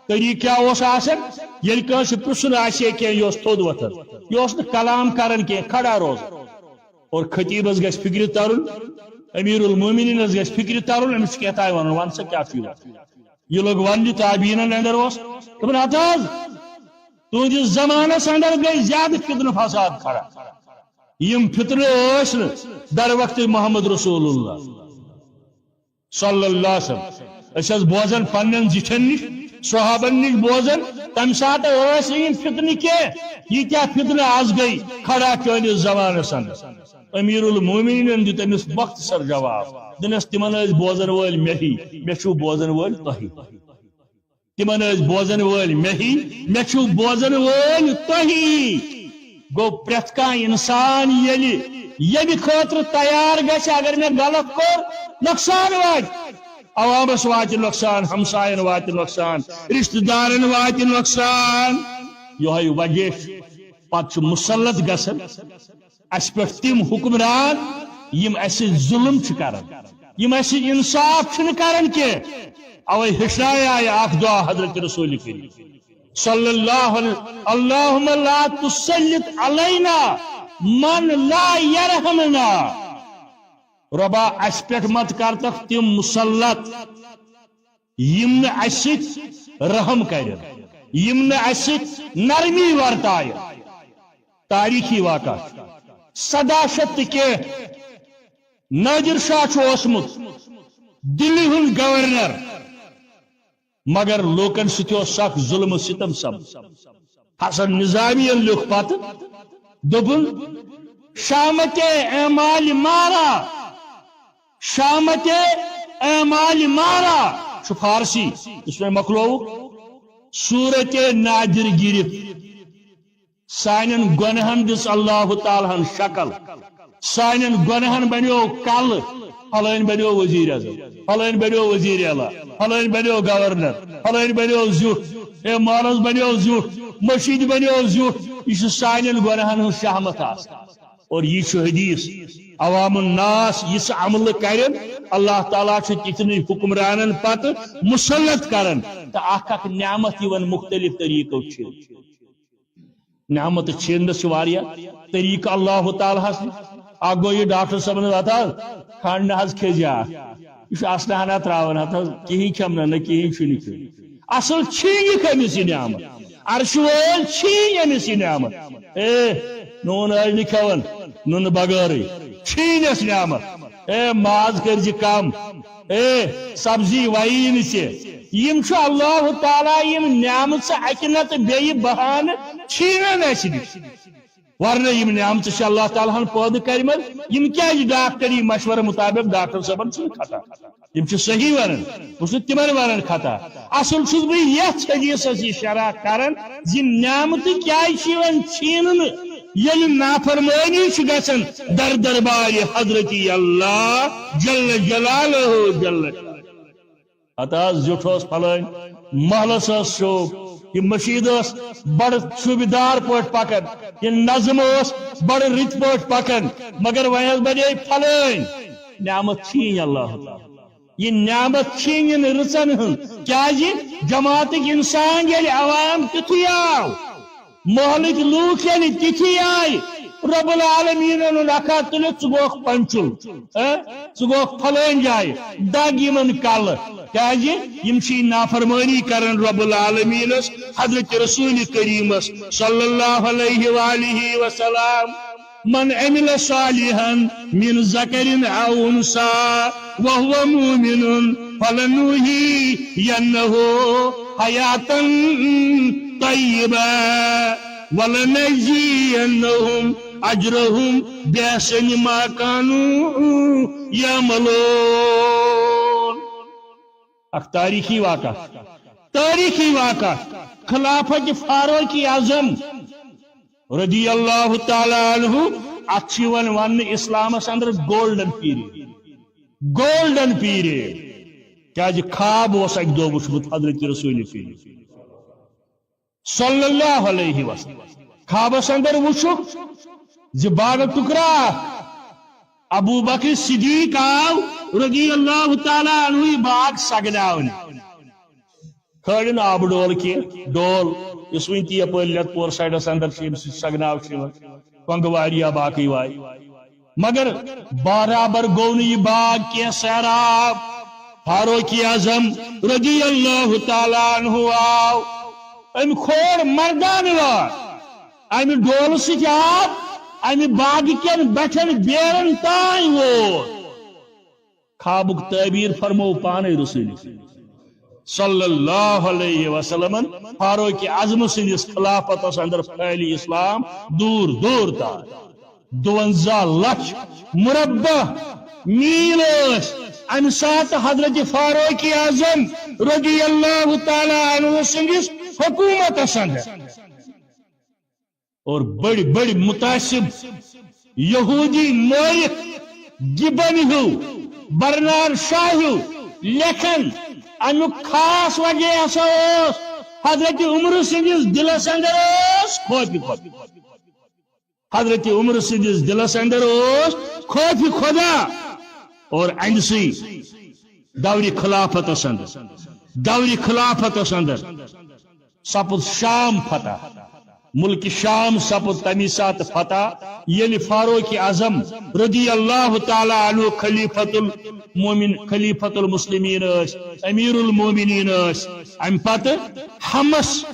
طریقہٕ کیٛاہ اوس آسان؟ ییٚلہِ کٲنٛسہِ پرٛژھُن آسہِ ہے کینٛہہ، یہِ اوس تھوٚد وۄتھان، یہِ اوس نہٕ کلام کران کینٛہہ، کھڑا روزان۔ اور خطیبس گژھِ فکرِ ترُن، امیر المومنینس گژھِ فکرِ ترُن، أمِس چھُ کینٛہہ تام ونُن، ون سا کیٛاہ چھُ یہِ وَنان؟ یہِ لوٚگ وننہِ، تابعیٖنن اندر اوس۔ دوٚپُن، ہتہٕ حظ، تُہنٛدِس زمانس اندر گٔے زیادٕ فتنہٕ فساد کھڑا۔ یِم فتنہٕ ٲسۍ نہٕ در وقت محمد رسول اللہ صلی اللہ علیہ وسلم۔ أسۍ ٲسۍ بوزان پننٮ۪ن زِٹھٮ۪ن نِش، صحابن نِش بوزان، تمہِ ساتہٕ ٲسۍ نہٕ یِم فتنہٕ کینٛہہ، ییٖتیٛاہ فتنہٕ از گٔے کھڑا چٲنِس زمانس اندر۔ امیر المومنینن دیُت أمِس مۄختصر جواب، دوٚپنس، تِمن ٲسۍ بوزن وٲلۍ مےٚ ہی، مےٚ چھِو بوزن وٲلۍ تۄہی۔ تِمن ٲسۍ بوزن وٲلۍ مےٚ ہی، مےٚ چھِو بوزن وٲلۍ تۄہی۔ گوٚو، پرٛٮ۪تھ کانٛہہ انسان ییٚلہِ ییٚمہِ خٲطرٕ تیار گژھِ، اگر مےٚ غلط کوٚر، نۄقصان واتہِ، عوامس واتہِ نۄقصان، ہمساین واتہِ نۄقصان، رشتہٕ دارن واتہِ نۄقصان۔ یۄہے وجہ چھُ، پتہٕ چھُ مسلط گژھان اسہِ پٮ۪ٹھ تِم حکمران، یِم اسہِ سۭتۍ ظلم چھِ کران، یِم اسہِ سۭتۍ انصاف چھِنہٕ کران کینٛہہ۔ اوے ہیٚچھنایے اکھ دعا حضرت رسول کریم صلی اللہ علیہ، اللہم لا تسلط علینا من لا یرحمنا۔ رۄبا، اسہِ پٮ۪ٹھ مت کرتکھ تِم مسلط، یِم نہٕ اسہِ سۭتۍ رحم کرن، یِم نہٕ اسہِ سۭتۍ نرمی ورتایہِ۔ تاریخی واقعہ چھُ۔ سداہ شیٚتھ تہٕ کینٛہہ نادر شاہ چھُ اوسمُت دِلہِ ہُنٛد گورنر، مگر لوٗکن سۭتۍ اوس سخ ظلم و ستم سپدان۔ حسن نظامی یَن لیوٚکھ پتہٕ، دوٚپُن، "شامت اعمال مارا، شامت اعمال مارا" چھُ فارسی، یُس وۄنۍ مۄکلووُکھ، صورت نادر گرفت۔ سانٮ۪ن گۄنہن دِژ اللہ تعالیٰ ہن شکل۔ سانٮ۪ن گۄنہن بنیو کلہٕ۔ فلٲنۍ بنیو وزیر اعظم، فلٲنۍ بنیو وزیر اعلیٰ، فلٲنۍ بنیو گورنر، فلٲنۍ بنیو زیُٹھ، اے مولس بنیو زیُٹھ، مشیٖد بنیو زیُٹھ۔ یہِ چھُ سانٮ۪ن گۄنہن ہٕنٛز شہمت آسان۔ اور یہِ چھُ حدیث۔ عوام الناس یِژھ عملہٕ کرن، اللہ تعالیٰ چھُ تِتھنٕے حکمرانن پتہٕ مسلط کران۔ تہٕ اکھ اکھ نعمت یِوان مختلف طریقو چھِ۔ نعمت چھینس چھِ واریاہ طریقہٕ اللہ تعالیٰ ہس نِش۔ اکھ گوٚو یہِ ڈاکٹر صٲبن وتھ حظ، کھنڈ نہ حظ کھیٚزِ اکھ۔ یہِ چھُ اسنہٕ ہنا تراوان، ہتھ حظ کِہیٖنۍ کھٮ۪مہٕ نہ، نہ کِہیٖنۍ چھُنہٕ کھیوٚن۔ اصل چھیٖنِکھ أمِس یہِ نعمت، عرشہِ وٲلۍ چھیٖنۍ أمِس یہِ نعمت۔ اے، نوٗن ٲسۍ نہٕ کھٮ۪وان، نُنہٕ بغٲرٕے چھیٖنٮ۪س نعمت۔ اے، ماز کٔرزِ کم، اے، سبزی وَیی نہٕ ژےٚ۔ یِم چھُ اللہ تعالیٰ یِم نعمژٕ اَکہِ نَتہٕ بیٚیہِ بہانہٕ چھیٖنان اَسہِ نِش۔ ورنہ یِم نعمژٕ چھِ اللہ تعالیٰ ہن پٲدٕ کَرِمَژٕ۔ یِم کیٛازِ ڈاکٹری مشورٕ مُطابق ڈاکٹر صٲبن چھُنہٕ کھسان؟ یِم چھِ صحیح وَنان، بہٕ چھُس نہٕ تِمن وَنان خطا۔ اصل چھُس بہٕ یَتھ حدیثس یہِ شرح کران زِ نعمتہٕ کیٛازِ چھِ یِوان چھیٖننہٕ، ییٚلہِ نافرمٲنی چھِ گژھان در دربارِ حضرت اللہ جل جلالہ جل۔ ہتہٕ حظ زیُٹھ اوس فلٲنۍ، محلس ٲس شوٗب، یہِ مشیٖد ٲس بڑٕ شوٗبہِ دار پٲٹھۍ پکان، یہِ نظم اوس بڑٕ رٕتۍ پٲٹھۍ پکان، مگر وۄنۍ حظ بنے فلٲنۍ۔ نعمت چھیٖنۍ اللہ تعالیٰ۔ یہِ نعمت چھیٖنِن رٕژن ہٕنٛز۔ کیٛازِ؟ جماعتٕکۍ انسان ییٚلہِ عوام تیُتھُے آو، محلٕکۍ لوٗکھ ییٚلہِ تِتھی آیہِ، رب العالمینن ہُنٛد اکھا تُلِتھ، ژٕ گوکھ پنچُل، ہہ؟ ژٕ گوکھ فلٲنۍ جایہِ، دگ یِمن کلہٕ۔ کیازِ؟ یِم چھِ نافرمٲنی کران رب العالمینس، حضرت رسول کریمس صلی اللہ علیہ وآلہ وسلم۔ من عمل صالحا من ذکر او انثی وهو مؤمن فلنحیینہ حیاتا طیبہ ولنجزینہم اجرہم باحسن ما کانوا یعملون۔ اکھ تاریخی واقعہ، تاریخی واقعہ، خلافت فاروق اعظم رضی اللہ تعالیٰ عنہ، اتھ چھِ یِوان وننہٕ اسلامس اندر گولڈن پیریڈ، گولڈن پیریڈ۔ کیازِ خواب اوس اکہِ دۄہ وُچھمُت حضرت رسول کریم صلی اللہ علیہ وسلم۔ خوابس اندر وُچھُکھ زِ باغ ٹکرا، ابو بکر صدیق آو رضی اللہ تعالیٰ عنہ یہِ باغ سگناونہِ۔ کھٲلِن آبہٕ ڈول کینٛہہ، ڈول یُس وٕنہِ تہِ یپٲرۍ لٮ۪تہٕ پور سایڈس اندر چھُ، ییٚمہِ سۭتۍ سگناو چھُ یِوان، کۄنٛگہٕ واری یا باقٕے وارِ۔ مگر برابر گوٚو نہٕ یہِ باغ کینٛہہ سیراب۔ فاروق اعظم رضی اللہ تعالیٰ عنہ آو، أمۍ کھول مردانہٕ وار، امہِ ڈولہٕ سۭتۍ آب امہِ باغہٕ کٮ۪ن بٹھٮ۪ن بیرن تام ووت۔ خوابُک تعبیر فرموو پانے رسول صلی اللہ علیہ وسلمن۔ فاروق اعظم سٕنٛدِس خلافتس اندر پھٲلہِ اسلام دوٗر دوٗر تام۔ دُوَنزاہ لچھ مربع میل ٲسۍ امہِ ساتہٕ حضرت فاروق اعظم رضی اللہ تعالیٰ عنہ سٕنٛدِس حکومتس اندر۔ اور بڑۍ بڑۍ متعصب یہودی مورخ گبن ہیو، برنارڈ شاہ ہیو لیکھن، امیُک خاص وجہ ہسا اوس حضرت عمر سٕنٛدِس دِلس اندر اوس خوفِ خۄدا۔ حضرت عمر سٕنٛدِس دِلس اندر اوس خوفِ خۄدا۔ اور أمۍسٕے دورِ خلافتس اندر، دورِ خلافتس اندر سپُد شام فتح، ملک شام سپُد تمی ساتہٕ فتح، ییٚلہِ فاروق اعظم رضی اللہ تعالیٰ عنہ خلیفۃ المومن، خلیفۃ المسلمین ٲسۍ، امیر المومنین ٲسۍ۔ امہِ پتہٕ حمس،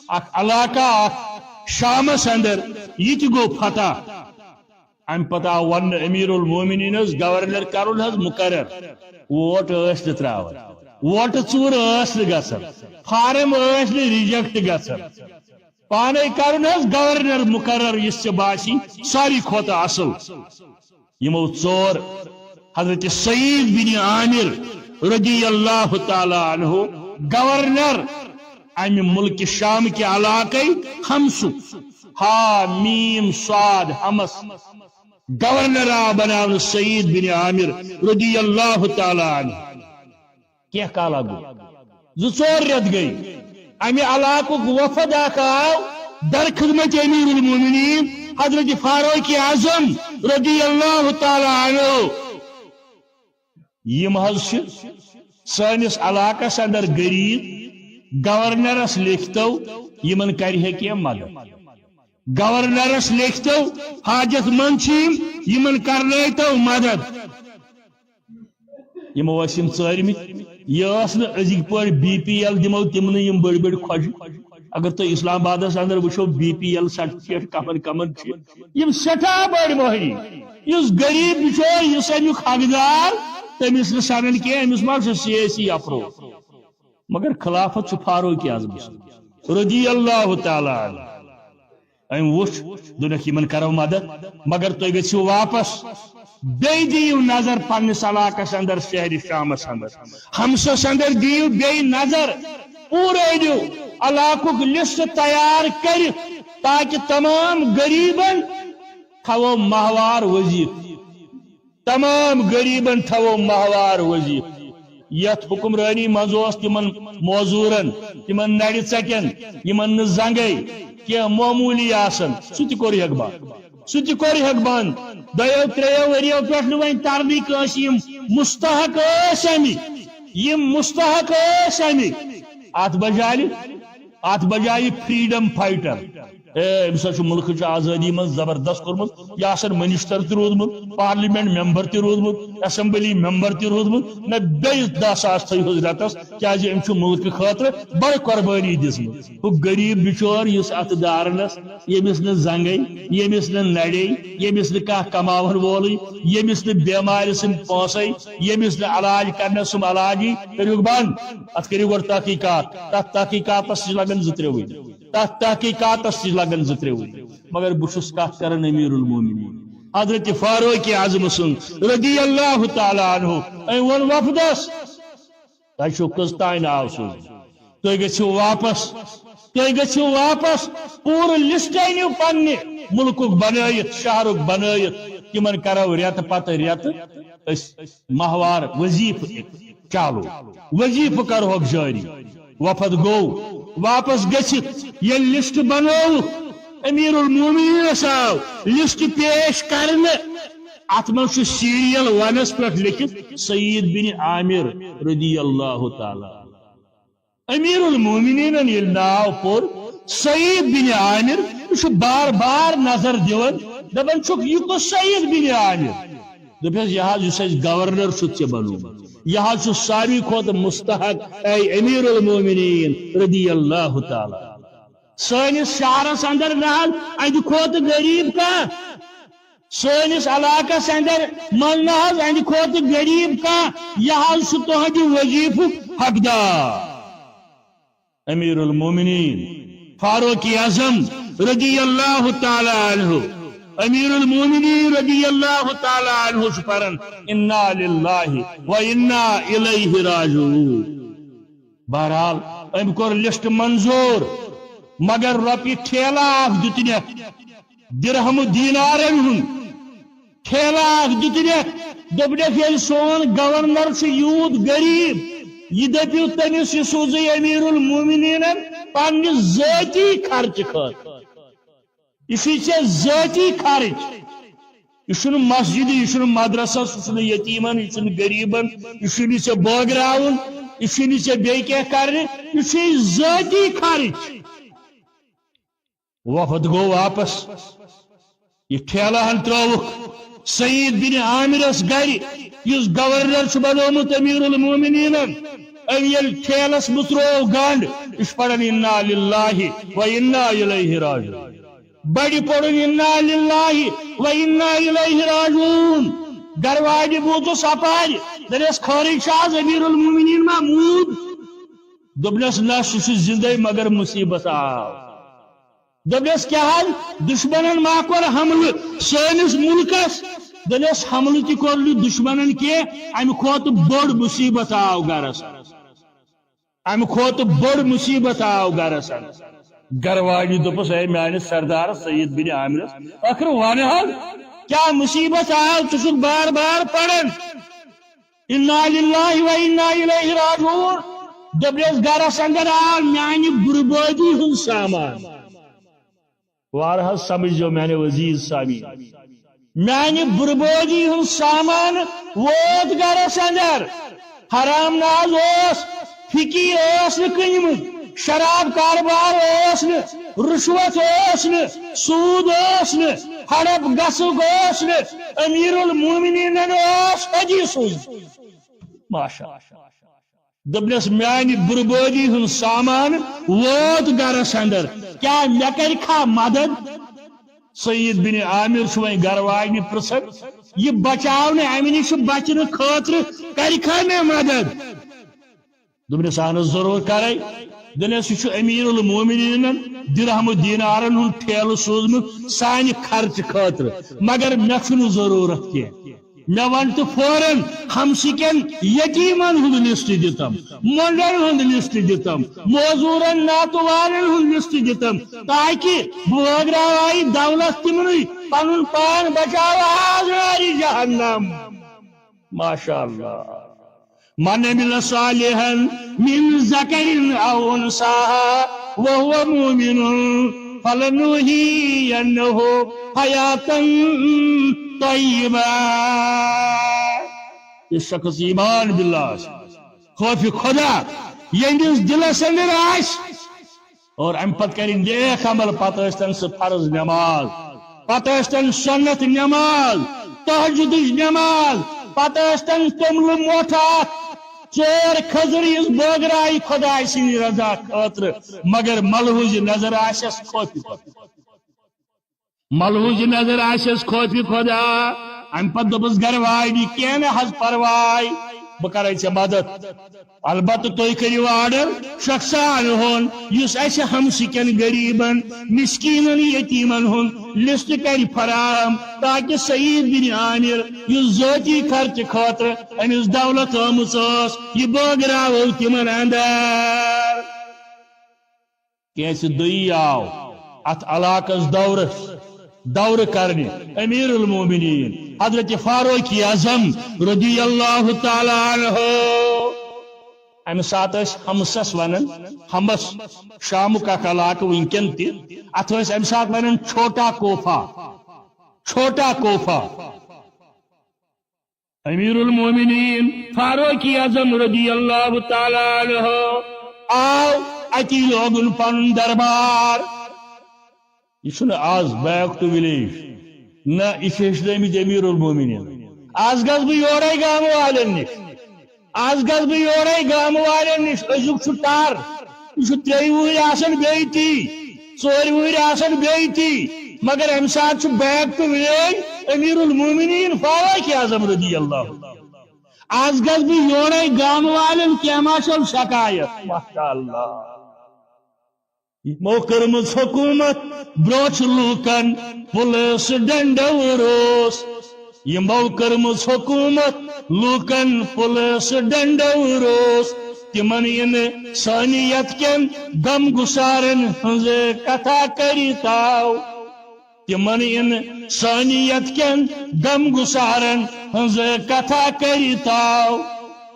اکھ علاقہ اکھ شامس اندر، یہِ تہِ گوٚو فتح۔ امہِ پتہٕ آو وننہٕ امیر المومنین ٲس گورنر کرُن حظ مقرر، ووٹ ٲسۍ نہٕ تراوان، ووٹہٕ ژوٗر ٲس نہٕ گژھان، فارم ٲسۍ نہٕ ریجیکٹ گژھان، پانے کرُن حظ گورنر مقرر یُس ژےٚ باسی ساروی کھۄتہٕ اصل۔ یِمو ژور حضرت سعید بن عامر رضی اللہ تعالیٰ عنہ گورنر امہِ ملک شام کہِ علاقے حمسُک، ہا میم صاد حمس، گورنر آو بناونہٕ سعید بن عامر رضی اللہ تعالیٰ عنہ۔ کینٛہہ کالا گوٚو، زٕ ژور رٮ۪تھ گٔے، امہِ علاقُک وفد اکھ آو در خدمت امیر المومنین حضرت فاروق اعظم رضی اللہ تعالیٰ عنہ۔ یِم حظ چھِ سٲنِس علاقس اندر غریب، گورنرس لیکھتو، یِمن کرِ ہے کینٛہہ مدد۔ گورنرس لیکھتو، حاجت مند چھِ یِم، یِمن کرنٲوتو مدد۔ یِمو ٲسۍ یِم ژٲرمٕتۍ۔ یہِ ٲس نہٕ أزِکۍ پٲٹھۍ بی پی ایل دِمو تِمنٕے یِم بٔڑۍ بٔڑۍ کھۄجہِ۔ اگر تُہۍ اسلام آبادس اندر وٕچھو، بی پی ایل سرٹیفکیٹ کمن کمن چھِ، یِم سٮ۪ٹھاہ بٔڑۍ مٔہنی۔ یُس غریب بِچور، یُس امیُک حقدار، تٔمِس نہٕ سنان کینٛہہ، أمِس ما چھُ سیٲسی اپروچ۔ مگر خلافت چھُ فاروق اعظم سُنٛد رضی اللہ تعالیٰ عنہ۔ أمۍ وُچھ، دوٚپنکھ، یِمن کرو مدد، مگر تُہۍ گٔژھِو واپس، بیٚیہِ دِیِو نظر پننِس علاقس اندر، شہرِ شامس اندر، حمسس اندر دِیِو بیٚیہِ نظر، پوٗرٕ أنِو علاقُک لسٹ تیار کٔرِتھ، تاکہِ تمام غریبن تھاوو ماہوار وظیفہٕ۔ تمام غریبن تھاوو ماہوار وظیفہٕ۔ یتھ حکمرٲنی منٛز اوس تِمن موزوٗرن، تِمن نرِ ژکٮ۪ن، یِمن نہٕ زنگے کینٛہہ معموٗلی آسن، سُہ تہِ کوٚرہکھ بنٛد۔ سُہ تہِ کوٚرہکھ بنٛد۔ دۄیو ترٛیٚیو ؤرۍیو پٮ۪ٹھ نہٕ وۄنۍ ترنٕے کٲنٛسہِ یِم مستحق ٲسۍ اَمِکۍ، یِم مستحق ٲسۍ اَمِکۍ۔ اتھ بجایہِ، اتھ بجایہِ فریڈم فایٹر، ہے، أمۍ سا چھُ مُلکٕچ آزٲدی منٛز زبردست کوٚرمُت۔ یہِ آسن منسٹر تہِ روٗدمُت، پارلیمنٹ ممبر تہِ روٗدمُت، اسمبلی ممبر تہِ روٗدمُت۔ نہ، بیٚیہِ دَہ ساس تھٲیِہُس رٮ۪تس، کیٛازِ أمۍ چھُ مُلکہٕ خٲطرٕ بڑٕ قۄربٲنی دِژمٕژ۔ ہُہ غریٖب بِچور، یُس اَتھ دارنس، ییٚمِس نہٕ زنٛگے، ییٚمِس نہٕ نرے، ییٚمِس نہٕ کانٛہہ کماون وولٕے، ییٚمِس نہٕ بٮ۪مارِ سٕنٛدۍ پونٛسے، ییٚمِس نہٕ علاج کرنس سُم علاجی، کٔرِو بنٛد۔ اتھ کٔرِو گۄڈٕ تحقیقات۔ تتھ تحقیقاتس چھِ لگان زٕ ترٛےٚ ؤری۔ تتھ تحقیقاتس تہِ لگن زٕ ترٛےٚ ؤری۔ مگر بہٕ چھُس کتھ کران امیر المومنین حضرت فاروق اعظم سٕنٛز رضی اللہ تعالیٰ عنہ۔ أمۍ ووٚن وفدس، تۄہہِ چھُو کٔژ تام ناو سوٗزمٕتۍ؟ تُہۍ گٔژھِو واپس، تُہۍ گٔژھِو واپس، پوٗرٕ لسٹ أنِو پننہِ مُلکُک بنٲیِتھ، شہرُک بنٲیِتھ، تِمن کرو رٮ۪تہٕ پتہٕ رٮ۪تہٕ أسۍ ماہوار وظیفہٕ چالو، وظیفہٕ کرہوکھ جٲری۔ وفد گوٚو واپس گٔژھِتھ، ییٚلہِ لسٹ بنووُکھ، امیر المومنینس آو لسٹ پیش کرنہٕ۔ اتھ منٛز چھُ سیریل ونس پٮ۪ٹھ لیکھِتھ سعید بن عامر رضی اللہ تعالیٰ عنہ۔ امیر المومنینن ییٚلہِ ناو پوٚر، سعید بن عامر، یہِ چھُ بار بار نظر دِوان، دپان چھُکھ، یہِ کُس سعید بن عامر؟ دوٚپہَس، یہِ حظ یُس اَسہِ گورنر چھُ ژےٚ بنوومُت، یہِ حظ چھُ ساروی کھۄتہٕ مستحق، اے امیر المومنین رضی اللہ تعالیٰ۔ سٲنِس شہرس اندر نہ حظ اَہندِ کھۄتہٕ غریب کانٛہہ، سٲنِس علاقس اندر منٛز نہ حظ اَہندِ کھۄتہٕ غریب کانٛہہ، یہِ حظ چھُ تُہنٛدِ وظیفُک حقدار۔ امیر المومنین فاروق اعظم رضی اللہ تعالیٰ عنہ، امیر المومنین رضی اللہ تعالیٰ عنہ چھُ پران، انا للہ و انا الیہ راجعون۔ بہرحال، أمۍ کوٚر لسٹ منظور، مگر رۄپیہِ ٹھیلہٕ اکھ دیُتنکھ، درہم و دینارن ہُنٛد ٹھیلہٕ اکھ دیُتنکھ۔ دوٚپنکھ، ییٚلہِ سون گورنر چھُ یوٗت غریب، یہِ دٔپِو تٔمِس، یہِ سوٗزٕے امیر المومنینن پننہِ ذٲتی خرچہٕ خٲطرٕ۔ یہِ چھُے ژےٚ ذٲتی خرٕچ۔ یہِ چھُنہٕ مسجدِ، یہِ چھُنہٕ مدرسس، یہِ چھُنہٕ یتیٖمن، یہِ چھُنہٕ غریٖبن، یہِ چھُنہٕ ژےٚ بٲگراوُن، یہِ چھُنہٕ ژےٚ بیٚیہِ کینٛہہ کرنہِ، یہِ چھُے ذٲتی خرٕچ۔ وفد گوٚو واپس۔ یہِ ٹھیلہٕ ہن ترٲوُکھ سعید بن عامرس گرِ، یُس گورنر چھُ بنوومُت امیر المومنینن۔ أمۍ ییٚلہِ ٹھیلس مُژروو گنڈ، یہِ چھُ پران، انا للہ و انا الیہ راجعون۔ بڑِ پوٚرُن، انا للہ و انا الیہ راجعون۔ گرٕ واجنہِ بوٗزُس اپارِ، دٔپنس، خٲرٕے چھا از، امیر المومنین ما موٗد؟ دوٚپنس، نہ، سُہ چھُ زندے، مگر مصیبت آو۔ دوٚپنس، کیٛاہ حظ؟ دُشمنن ما کوٚر حملہٕ سٲنِس مُلکس؟ دوٚپنس، حملہٕ تہِ کوٚر نہٕ دُشمنن کینٛہہ، امہِ کھۄتہٕ بوٚڑ مصیبت آو گرس۔ امہِ کھۄتہٕ بٔڑ مصیبت آو گرس اندر۔ گرٕ واجنہِ دوٚپُس، اے میانہِ سردار سعید بن عامرس، ٲخر ون حظ، کیٛاہ مصیبت آو؟ ژٕ چھُکھ بار بار پران، انا للہ و انا الیہ راجعون۔ دوٚپنس، گرس اندر آو میانہِ بربٲدی ہُنٛد سامان۔ وارٕ حظ سمجھ زیو میانہِ عزیز سامعین۔ میانہِ بربٲدی ہُنٛد سامان ووت گرس اندر۔ حرام نہ حظ اوس، فِکی ٲس نہٕ کٕنمٕژ، شراب کاربار اوس نہٕ، رُشوت اوس نہٕ، سوٗد اوس نہٕ، ہڑپ گژھُک اوس نہٕ۔ امیر المومنینن اوس حجی سوٗزمُت۔ ماشاء اللہ۔ دوٚپنس، میانہِ بربٲدی ہُنٛد سامان ووت گرس اندر، کیٛاہ مےٚ کرِ کھا مدد؟ سعید بن عامر چھُ وۄنۍ گرٕ واجنہِ پرژھان، یہِ بچاونہٕ، امہِ نِش بچنہٕ خٲطرٕ کرِ کھا مےٚ مدد؟ دوٚپنس، اہن حظ، ضروٗر کرے۔ دوٚپنس، یہِ چھُ امیر المومنینن درہم و دینارن ہُنٛد ٹھیلہٕ سوٗزمُت سانہِ خرچہٕ خٲطرٕ، مگر مےٚ چھُنہٕ ضروٗرت کینٛہہ۔ مےٚ وَن تہٕ فوراً ہمسہٕ کٮ۪ن یتیٖمن ہُنٛد لسٹ دِتم، مۄنڈن ہُنٛد لسٹ دِتم، موزوٗرن ناتہٕ والٮ۪ن ہُنٛد لسٹ دِتم، تاکہِ بہٕ بٲگراوٕ یہِ دولت تِمنٕے، پنُن پان بچاوٕ از نارِ جہنم۔ ماشاء اللہ۔ من عمل صالحا من ذکر او انثی وهو مؤمن فلنحیینه حیاتا طیبہ۔ یُس شخص ایمان باللہ آسہِ، خوف خدا یہندِس دلس اندر آسہِ، اور امہِ پتہٕ کرِ نیک عمل، پتہٕ ٲسۍ تن سُہ فرض نماز، پتہٕ ٲسۍ تن سنت نماز، تہجدٕچ نماز، پتہٕ ٲسۍ تن توٚملہٕ مۄٹھ اکھ، ژور کھٔزٕر، یُس بٲگراوِ خۄداے سٕنٛدِ رضا خٲطرٕ، مگر ملحوظ نظر آسٮ۪س خوفہِ خۄداے۔ ملحوظ نظر آسٮ۪س خوفہِ خۄدا۔ امہِ پتہٕ دوٚپُس، گرٕ واجنہِ، کینٛہہ نہ حظ پرواے، بہٕ کرے ژےٚ مدد۔ البتہٕ تُہۍ کٔرِو آرڈر شخصان ہُنٛد، یُس اسہِ ہمسہٕ کٮ۪ن غریبن، مسکیٖنن، یتیٖمن ہُنٛد لسٹ کرِ فراہم، تاکہ سعید بن عامر، یُس ذٲتی خرچہٕ خٲطرٕ أمِس دولت آمٕژ ٲس، یہِ بٲگراوو تِمن اندر۔ کیازِ دُیی آو اتھ علاقس دورس، دورٕ کرنہِ امیر المومنین حضرت فاروق اعظم رضی اللہ تعالیٰ عنہ۔ امہِ ساتہٕ ٲسۍ حمسس ونان، حمس، شامُک اکھ علاقہٕ وٕنکٮ۪ن تہِ، اتھ ٲسۍ امہِ ساتہٕ ونان چھوٹا کوفہ، چھوٹا کوفہ۔ امیر المومنین فاروق اعظم رضی اللہ تعالیٰ عنہ آو، اتی لوگُن پنُن دربار۔ یہِ چھُنہٕ آز back to village، نہ، یہِ چھِ ہیٚچھنٲومٕتۍ امیر المومنین۔ آز گژھٕ بہٕ یورے گامہٕ والٮ۪ن نِش، آز گژھٕ بہٕ یورے گامہٕ والٮ۪ن نِش، أزیُک چھُ ٹر، یہِ چھُ ترٛیٚیہِ وُہٕرۍ آسان بیٚیہِ تی، ژورِ وُہٕرۍ آسان بیٚیہِ تی، مگر امہِ ساتہٕ چھُ back to village امیر المومنین فاروق اعظم رضی اللہ۔ آز گژھٕ بہٕ یورے گامہٕ والٮ۪ن، کینٛہہ ما چھَو شکایت؟ ماشاء اللہ۔ یِمو کٔرمٕژ حکوٗمت برٛونٛہہ چھِ لوٗکن پُلس ڈنڈو روس۔ یِمو کٔرمٕژ حکوٗمت لوٗکن پُلس ڈنڈو روس۔ تِمن یِنہٕ سانہِ یتھ کٮ۪ن غم گُسارن ہٕنٛز کتھا کٔرِتھ آو۔ تِمن یِنہٕ سانہِ یتھ کٮ۪ن غم گُسارن ہٕنٛز کتھا کٔرِتھ آو۔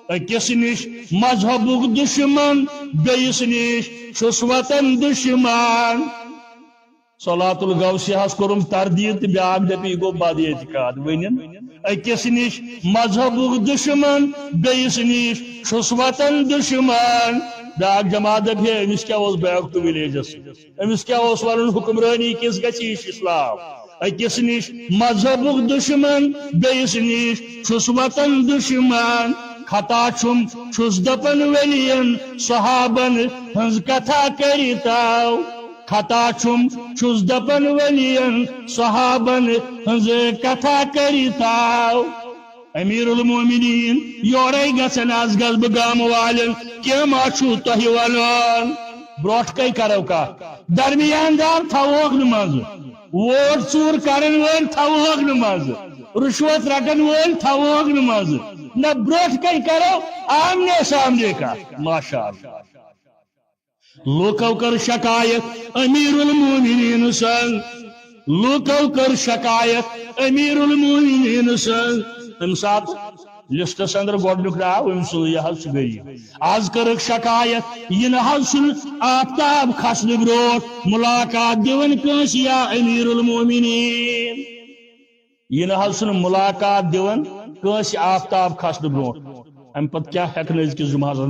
أکِس نِش مذہبُک دُشمن، بیٚیِس نِش چھُس وطن دُشمن۔ صلات الغوثیہس کوٚرُم تردید تہٕ بیٛاکھ دپہِ، یہِ گوٚو بد اعتقاد۔ ؤنِن، أکِس نِش مذہبُک دُشمن، بیٚیِس نِش چھُس وطن دُشمن۔ بیٛاکھ جماعت دپہِ، ہے، أمِس کیٛاہ اوس back to villageس سۭتۍ؟ أمِس کیٛاہ اوس ونُن، حکمرٲنی کِس گژھِ یہِ چھُ اسلام؟ أکِس نِش مذہبُک دُشمن، بیٚیِس نِش چھُس وطن دُشمن۔ خطا چھُم، چھُس دپان، ؤلین صحابن ہٕنٛز کتھا کٔرِتھ آو۔ خطا چھُم، چھُس دپان، ؤلین صحابن ہٕنٛز کتھا کٔرِتھ آو۔ امیر المومنین، یورے گژھن، از گژھٕ بہٕ گامہٕ والٮ۪ن، کینٛہہ ما چھُو تۄہہِ ونان؟ برٛونٛٹھ کَنہِ کرو کتھ، درمیان دار تھاوہوکھ نہٕ منٛزٕ، ووٹ ژوٗر کرن وٲلۍ تھاوہوکھ نہٕ منٛزٕ، رُشوت رٹن وٲلۍ تھاوہوکھ نہٕ منٛزٕ۔ نہ، برٛونٛٹھ کَنہِ کرو آمنے سامنے کتھ۔ ماشاء اللہ۔ لوکو کٔر شکایت امیر المومنین سٕنٛز، لوکو کٔر شکایت امیر المومنین سٕنٛز۔ تمہِ ساتہٕ لسٹس اندر گۄڈنیُک ناو أمۍ سُنٛد، یہِ حظ چھُ غریب۔ از کٔرٕکھ شکایت، یہِ نہ حظ چھُنہٕ آفتاب کھسنہٕ برٛونٛٹھ ملاقات دِوان کٲنٛسہِ یا امیر المومنین۔ یہِ نہ حظ چھُنہٕ ملاقات دِوان کٲنٛسہِ آفتاب کھسنہٕ برٛونٛٹھ۔ امہِ پتہٕ کیٛاہ ہٮ۪کہٕ نہٕ أزکِس جمعہس اندر